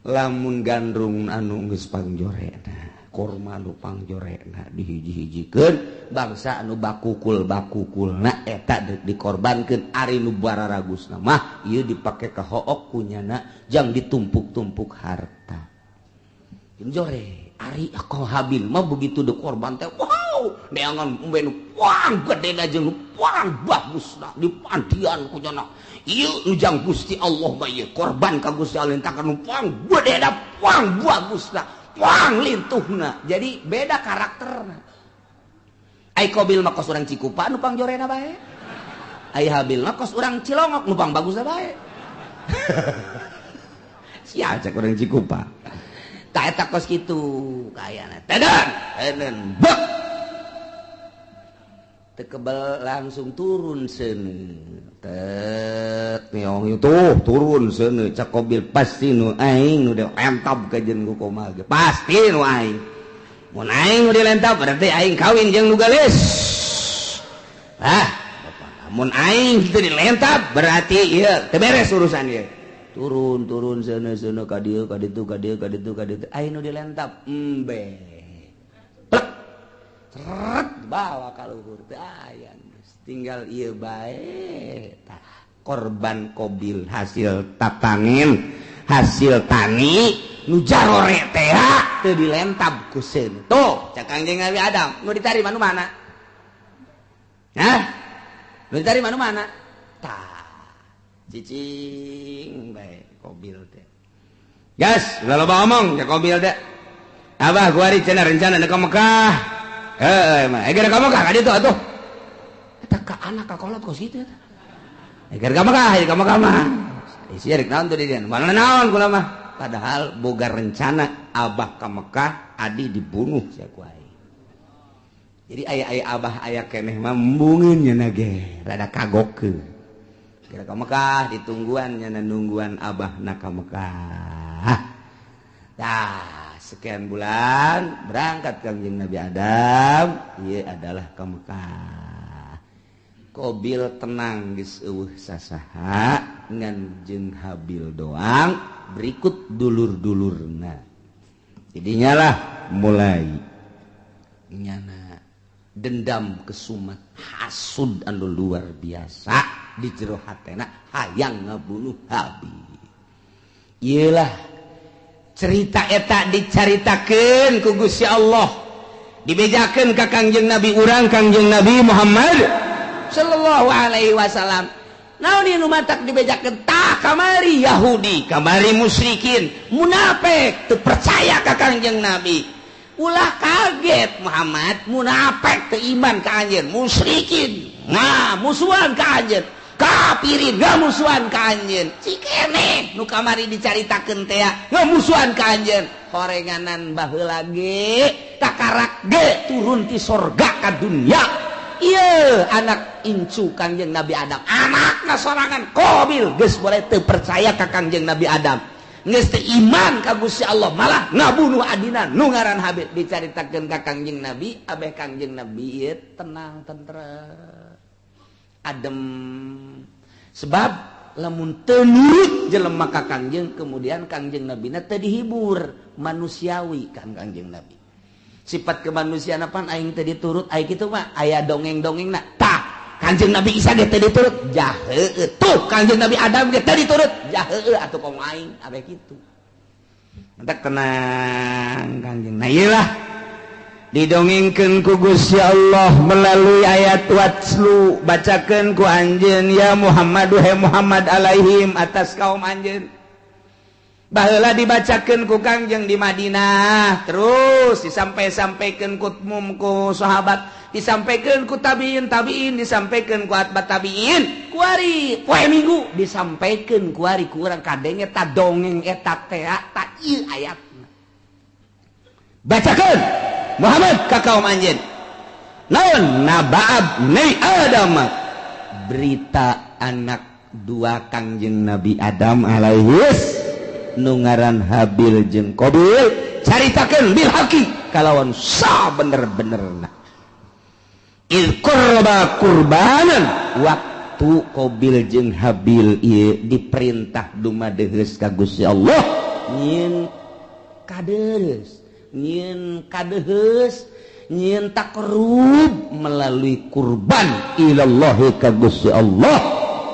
Lamun gandrung anu geus pangjorena, korma nu pangjorena dihiji-hijikeun bangsa anu bakukul-bakukulna eta deuk dikorbankeun ari nu bararagusna mah ieu dipake ka hook ku nyana jang ditumpuk-tumpuk harta. Jore ari ako Habil mah begitu dikorban teh wow neangan embe nu puang gedena jeung nu puang bagusna dipandian ku nyana. Ieu nu jang Gusti Allah mah ieu korban ka Gusti Allah takan nu puang gedena puang bagusna puang lintuhna. Jadi beda karakterna. Ai Qabil mah kos urang Cikupa nu pangjorena bae. Ai Habil mah kos urang Cilongok nu pang bagusna bae. Sia cek urang Cikupa. Tah eta kos kitu kayana. Teden, teden bek. Teu kebel langsung turun seuneu. Tet niong tuh turun seuneu cak Qabil pasti nu aing nu dilentab ka jeung ku kumaha ge. Pasti nu aing. Mun aing nu dilentab berarti aing kawin jeung nu geulis. Ah, mun aing teu dilentab berarti ieu teu beres urusan ieu. Turun turun seuneu seuneu ka dieu ka ditu ka dieu ka ditu ka ditu aing nu dilentab embe. Plek. Seret bawa ka luhur teu aya. Tinggal ieu bae tah korban Qabil hasil tatanen hasil tani nu jarore teh teu dilentab ku seuneu. Tuh cak Kangjeng Nabi Adam nu ditarima nu mana? Hah? Nu ditarima nu mana? Tah cicing bae Qabil teh. Gas, ulah loba omong cak Qabil teh. Abah gua ari cenah rencana ka Mekah. Heuh mah, geura ka Mekah ka ditu atuh. Eta ka anak ka kolot kos kitu eta. Geura ka Mekah, ka Mekah mah. Isi rek naon tuh di dieu? Mana naon kula mah. Padahal boga rencana abah ka Mekah, adi dibunuh sia ku aing. Jadi aya-aya abah aya keneh mah embungeun nya ge, rada kagokeun. Geura ka Mekah ditungguan nya nungguan abah na ka Mekah. Tah, sekian bulan berangkat Kangjeng Nabi Adam, ieu adalah ka Mekah. Qabil tenang geus eueuh sasaha ngan jeung Habil doang berikut dulur-dulurna. Jadinya lah mulai nyana dendam kesumat hasud anu luar biasa di jero hatena hayang ngabunuh Habil. Ieulah cerita eta dicaritakeun ku Gusti Allah, dibejakeun ka Kangjeng Nabi urang Kangjeng Nabi Muhammad sallallahu alaihi wasallam. Naon ieu nu matak dibejakeun? Tah kamari Yahudi, kamari musyrikin, munafik teu percaya ka Kangjeng Nabi. Ulah kaget Muhammad, munafik teu iman ka anjeun, musyrikin nah musuhan ka anjeun, kafirin ngamusuhan ka anjeun. Cikene nu kamari dicaritakeun teh ngamusuhan ka anjeun. Horenganan baheula ge takarak ge turun ti sorga ka dunya. Ieu anak incu Kangjeng Nabi Adam, anakna sorangan Qabil geus boleh teu percaya ka Kangjeng Nabi Adam, geus teu iman ka Gusti Allah, malah ngabunuh adina nu ngaran Habil. Dicaritakeun ka Kangjeng Nabi, abeh Kangjeng Nabi ieu tenang tentrem adem. Sebab lamun teu nurut jelema ka Kangjeng, kemudian Kangjeng Nabina teu dihibur manusiawi kan Kangjeng Nabi. Sifat kemanusiaan apaan aing teh diturut aing kitu mah aya dongeng-dongengna. Tah, Kanjeng Nabi Isa ge teh diturut. Jah heueuh. Tuh Kanjeng Nabi Adam ge teh diturut. Jah heueuh atuh komo aing abe kitu. Entek tenang Kanjeng. Nah ieu lah didongengkeun ku Gusti Allah melalui ayat watslu, bacakeun ku anjeun ya Muhammad he Muhammad alaihim atas kaum anjeun. Baheula dibacakeun ku Kangjeng di Madinah, terus disampai-sampaikeun ku mum ku sahabat, disampaikeun ku tabiin, tabiin disampaikeun ku atba tabiin, kuari poe Minggu disampaikeun kuari ku urang kadenge ta dongeng eta teh ta ieu ayatna. Bacakeun Muhammad ka kaum anjeun. Naon nabaab nei Adam, berita anak dua Kangjeng Nabi Adam alaihis nu ngaran Habil jeung Qabil, caritakeun bil haqi kalawan sabener-benerna. Il qurba qurbanan, waktu Qabil jeung Habil ieu diperintah dumadeheus ka Gusti Allah nyieun kadeus, nyieun kadeheus, nyieun takrub melalui kurban ilallahi ka Gusti Allah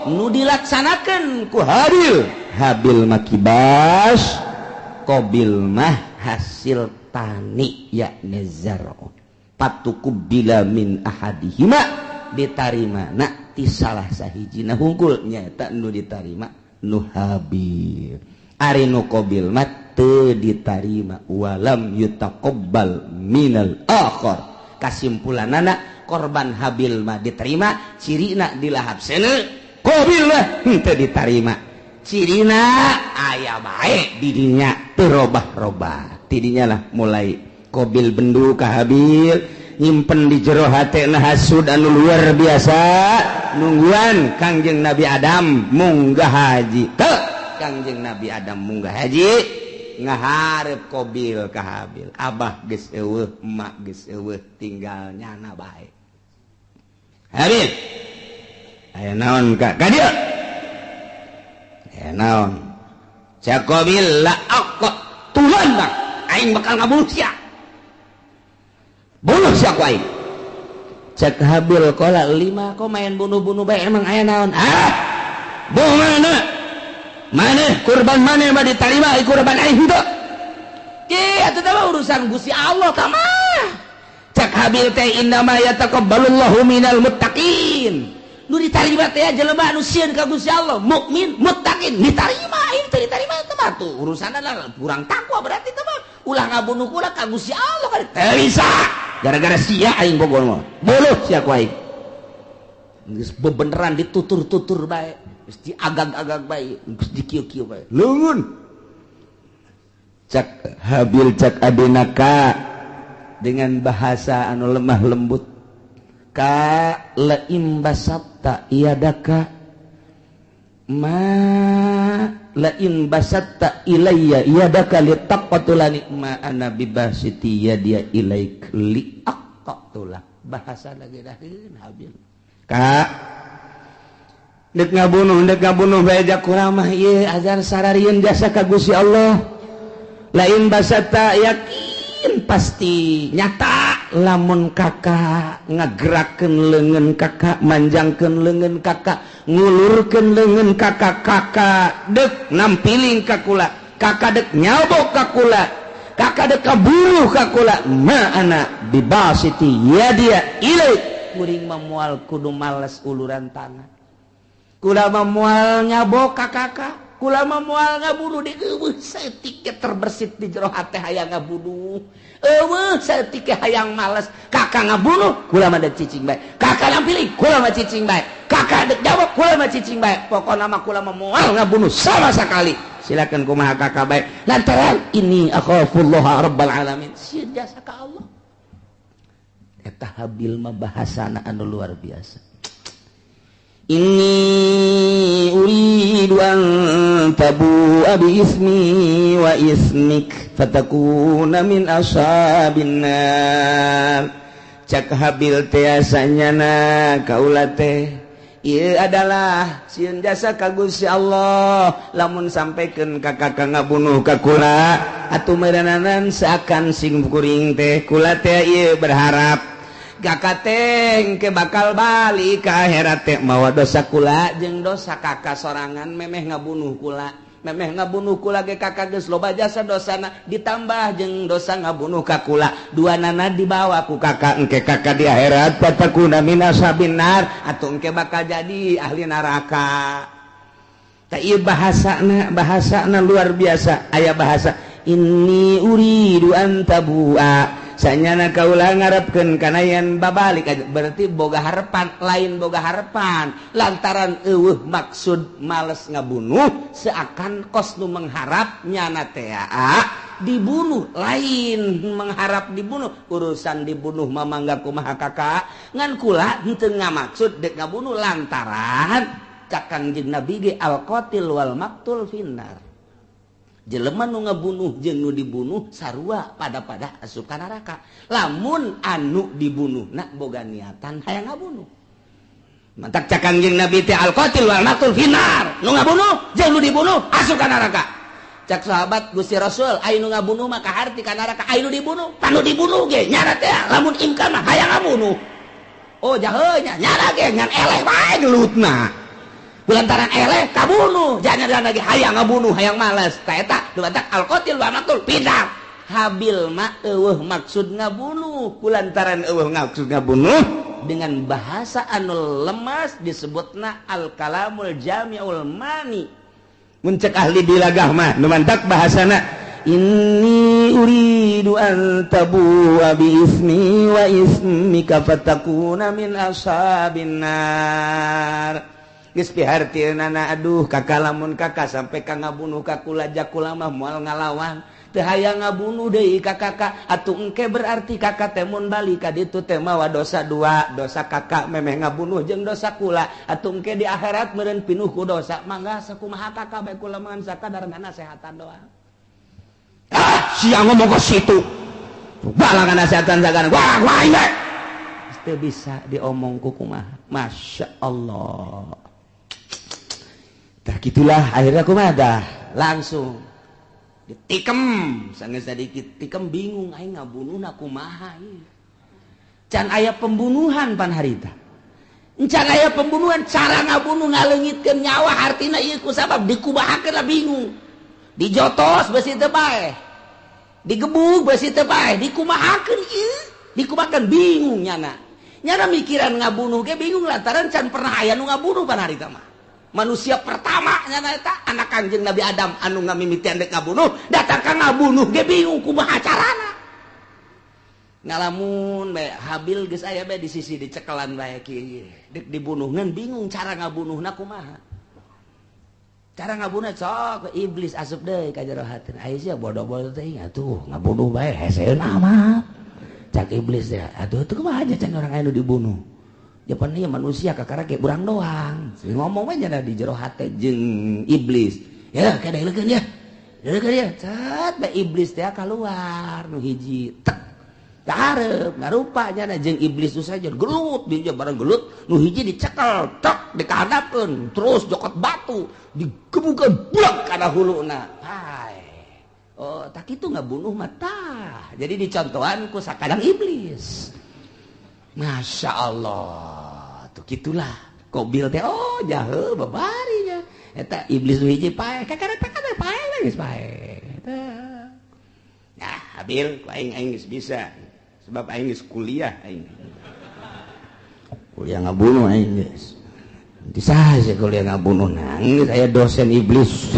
nu dilaksanakeun ku Habil. Habil makibas, Qabil mah hasil tani yakni zar'u. Patuqubila min ahadihima, ditarima na ti salah sahijina hungkul nyaeta nu ditarima nu Habil. Ari nu Qabil mah teu ditarima, walam yutaqabbal minal akhar. Kasimpulanana korban Habil mah diterima, cirina dilahap seuneu, Qabil mah henteu ditarima. Cirina aya bae didinya teu robah-robah. Tidinya lah mulai Qabil bendu ka Habil, nyimpen di jero hatena hasud anu luar biasa, nungguan Kangjeng Nabi Adam munggah haji. Teu Kangjeng Nabi Adam munggah haji ngaharep Qabil ka Habil. Abah geus eueuh, emak geus eueuh, tinggal nyana bae. Habil, aya naon ka ka dieu? Aya naon? Cak Qabil la aqtulan bang, aing bakal ngabunuh sia. Bunuh sia ku aing. Cak Habil qala lima kok main bunuh-bunuh bae emang aya naon? Ah, bunuh mana? Maneh kurban maneh mah ditarima ai kurban aing henteu. Ki atuh teh urusan Gusti Allah tah mah. Cak Habil teh innama yataqabbalullahu minal muttaqin. Nu ditarima teh jelema anu sieun ka Gusti Allah, mukmin, muttaqin, ditarima aing teh ditarima teh mah tuh urusanna lah kurang takwa berarti teh mah. Ulah ngabunuh kula ka Gusti Allah kan teu bisa. Gara-gara sia aing bogor mah. Buluh sia ku aing. Geus bebeneran ditutur-tutur bae, geus diagag-agag bae, geus dikieu-kieu bae. Leungeun. Cak Habil cak adina ka dengan bahasa anu lemah lembut. Ka laim basatta iadaka ma lain basatta ilayya iadaka litaqtulani ma ana bibasiti yadia ilaik liaqtula. Bahasa lagi daheun Habil. Ka dek ngabunuh bae jak kurang mah ieu azan sararieun jasa ka Gusti Allah. Lain basatta yakin pasti nyata lamun kakak ngagerakeun leungeun kakak, manjangkeun leungeun kakak, ngulurkeun leungeun kakak, kakak dek nampiling ka kula, kakak dek nyabok ka kula, kakak dek kaburuh ka kula, ma ana bibasiti yadia ilaik. Kuring mah moal kudu males uluran tangan, kula mah moal nyabok ka kakak, kula mah moal ngabunuh di eueuh saeutik ge terbersit di jero hate hayang ngabunuh. Eueuh saeutik ge hayang males, kakak ngabunuh kula mah dek cicing bae, kakak nampiling kula mah cicing bae, kakak dek jawab kula mah cicing bae, pokona mah kula mah moal ngabunuh sama sekali. Silakan kumaha kakak bae lantaran ini akhafullah rabbal alamin, sieun jasa ka Allah. Eta Habil mah bahasana anu luar biasa. Inni uridu an tabu'a bi ismi wa ismik fatakuna min ashabin nar. Cak Habil teh asanyana kaula teh Ieu adalah sieun jasa ka Gusti Allah lamun sampaikan ka kakak ngabunuh ka kula atuh meureunanan seakan sing kuring teh kula teh ieu berharap kakak teh engke bakal balik ka akhirat teh mawa dosa kula jeung dosa kakak sorangan memeh ngabunuh kula memeh ngabunuh kula ge kakak geus loba jasa dosana ditambah jeung dosa ngabunuh ka kula dua nana dibawa ku kakak engke kakak di akhirat fatakuna min ashabin nar atuh engke bakal jadi ahli neraka. Tah ieu bahasana luar biasa. Aya bahasa inni uridu an tabua sanyana kaula ngarepkeun kana yen babalik berarti boga harepan lain boga harepan lantaran eueuh maksud males ngabunuh seakan kos nu mengharap nyana teh dibunuh lain mengharap dibunuh urusan dibunuh mamangga kumaha kakak ngan kula henteu ngamaksud dek ngabunuh lantaran cak Kangjeng Nabi ge al qatil wal maqtul finnar. Jelema nu ngabunuh jeung nu dibunuh sarua pada-pada asup ka neraka. Lamun anu dibunuhna boga niatan hayang ngabunuh. Mantak cak Kangjeng Nabi teh al qatil wal maqtul finnar. Nu ngabunuh jeung nu dibunuh asup ka neraka. Cak sahabat Gusti Rasul aya nu ngabunuh mah kaharti ka neraka, aya nu dibunuh, panu dibunuh ge nyana teh lamun imkan mah hayang ngabunuh. Oh jahe nya nyana ge ngan eleh bae gelutna. Lantaran eleh kabunuh jangan lagi hayang ngabunuh hayang males ta eta nu batak al qatil wa maqtul pindah. Habil mah eueuh maksud ngabunuh kulantaran eueuh maksud ngabunuh dengan bahasa anu lemas disebutna al kalamul jami'ul mani. Mun cek ahli bilagah mah nu mantak bahasana inni uridu an tabu'a bi ismi wa ismika fatakuna min ashabin nar. Geus pihartieunana aduh kakak lamun kakak sampai ka ngabunuh ka kula jakula mah moal ngalawan teu hayang ngabunuh deui ka kakak atuh engke berarti kakak teh mun balik ka ditu teh mawa dosa dua dosa kakak memeh ngabunuh jeung dosa kula atuh engke di akhirat meureun pinuh ku dosa mangga sakumaha kakak bae kula mah sakadar nasehatan doang. Ah sia ngomong ka situ balangan nasehatan sagana wah wah ieu teu bisa diomong ku kumaha. Masya Allah. Tah gitulah akhirnya kumaha dah langsung ditikem sanggeus sadikit tikem bingung aing ngabunuhna kumaha ieu can aya pembunuhan pan harita can aya pembunuhan cara ngabunuh ngaleungitkeun nyawa artina ieu ku sabab dikumahakeun lah bingung dijotos beusi teu paeh digebug beusi teu paeh dikumahakeun ieu dikumahakeun bingung nyana nyana mikiran ngabunuh ge bingung lantaran can pernah aya nu ngabunuh pan harita mah. Manusia pertama nyana eta anak Kangjeng Nabi Adam anu ngamimitian dek ngabunuh datang ka ngabunuh ge bingung kumaha carana ngalamun bae Habil geus aya bae di sisi dicekelan bae kieu dek dibunuh ngan bingung cara ngabunuhna kumaha cara ngabunuh sok iblis asup deui ka jero hatina aya sia bodoh-bodoh teh atuh ngabunuh bae heseun amat cak iblis teh atuh teu kumaha aja can urang aya nu dibunuh japan ieu manusia kakara ge urang doang ngomong we nya di jero hate jeung iblis ya kada leukeun ya leukeun ya cat bae iblis teh kaluar nu hiji tek kahareup ngarupa nya jeung iblis nu saja gelut dia bareng gelut nu hiji dicekel tek dikahadapkeun terus jokot batu digebukeun blek kana huluna hai oh tak kitu ngabunuh mah tah jadi dicontohan ku sakadang iblis. Masya Allah tuh gitulah Kobil teh oh jahe babarinya eta iblis nu hiji paeh kakara teh paeh geus paeh eta ya Habil ku aing aing geus bisa sebab aing geus kuliah aing kuliah ngabunuh aing geus bisa sih kuliah ngabunuh nangis aya dosen iblis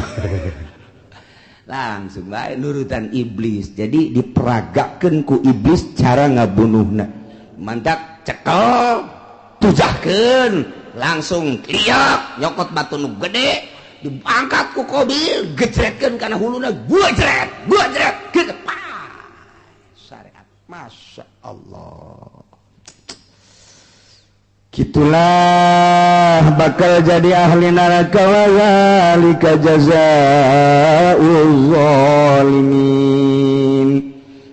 langsung bae nurutan iblis jadi diperagakeun ku iblis cara ngabunuhna mantak cekel tujahkeun langsung liak nyokot batu nu gede diangkat ku Kobil gejretkeun kana huluna gua jret gitu syariat. Masya Allah gitulah bakal jadi ahli neraka wa zalika jazaa'uz zalimin.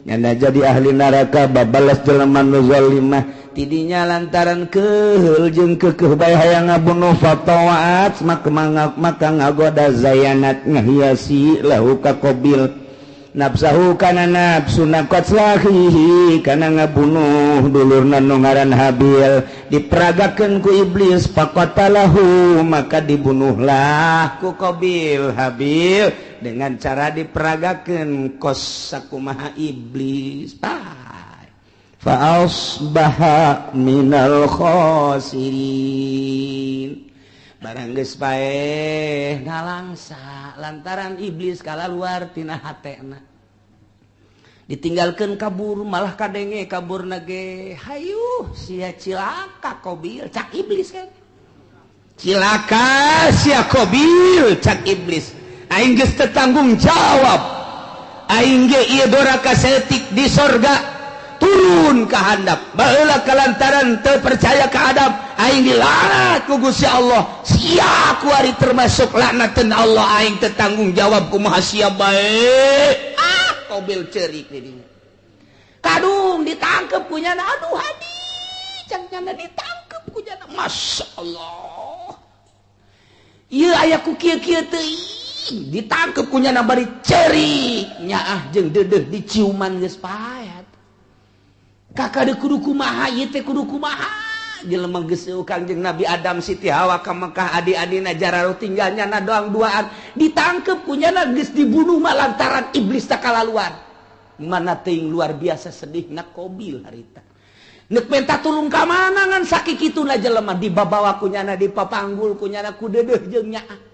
Nyana jadi ahli neraka babalas jelema nu zalimah. Tidinya lantaran keheul jeung keukeuh bae hayang ngabunuh, fatawat maka maka ngagoda, zayanat ngahiasi, lahu ka Qabil, nafsahu kana nafsuna, qatla akhihi kana ngabunuh dulurna nu ngaran Habil. Diperagakeun ku iblis, faqatalahu maka dibunuhlah ku Qabil Habil dengan cara diperagakeun kos sakumaha iblis. Fa asbaha minal khasirin. Barang geus paeh nalangsa lantaran iblis kalaluar tina hatena, ditinggalkan kabur, malah kadenge kabur nage. "Hayu sia, cilaka Kobil," cak iblis kan. "Cilaka sia, Kobil," cak iblis. "Aing geus teu tanggung jawab. Aing ge ieu doraka saeutik di sorga, turun ke handap baheula. Kalantaran teu percaya ka Adam, aing dilaknat ku Gusti Allah. Sia kuari termasuk laknatan Allah. Aing teu tanggung jawab, kumaha sia bae." Ah, Kobil cerik di dinya. Kadung ditangkep ku nyana. "Aduh, hadi," cak nyana, ditangkep ku nyana. "Masya Allah, ieu aya ku kieu-kieu teuing." Ditangkep ku nyana bari cerik, nyaah jeung deudeuh diciuman, geus paet. "Kakak, kudu kumaha ieu teh? Kudu kumaha?" Jelema geus Kangjeng Nabi Adam, Siti Hawa ka Mekah, adi-adina jararo, tinggal nyana doang duaan. Ditangkep ku nyana, geus dibunuh mah lantaran iblis tak kalaluar. Mana teuing luar biasa sedihna Kobil harita. Nek minta tulung ka mana ngan sakikituna jelema dibabawa ku nyana, dipapanggul ku nyana, ku deudeuh jeung nyaah.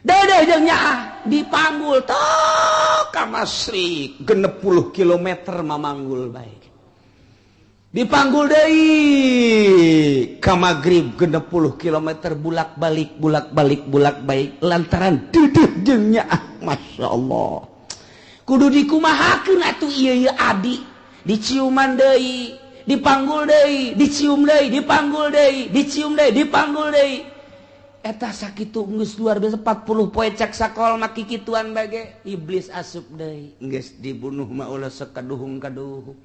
Deudeuh jeung nyaah dipanggul tok ka Masrik 60 kilometer mamanggul bae. Dipanggul deui ka Maghrib 60 kilometer, bulak balik, bulak balik, bulak balik lantaran deudeuh jeung nyaah. Masya Allah, kudu dikumahakeun atuh ieu? Ieu adi diciuman deui, dipanggul deui, dicium deui, dipanggul deui, dicium deui, dipanggul deui. Eta sakitu geus luar biasa 40 poe cak sakol mah kikituan bage. Iblis asup deui, geus dibunuh mah ulah sekaduhung kaduhung.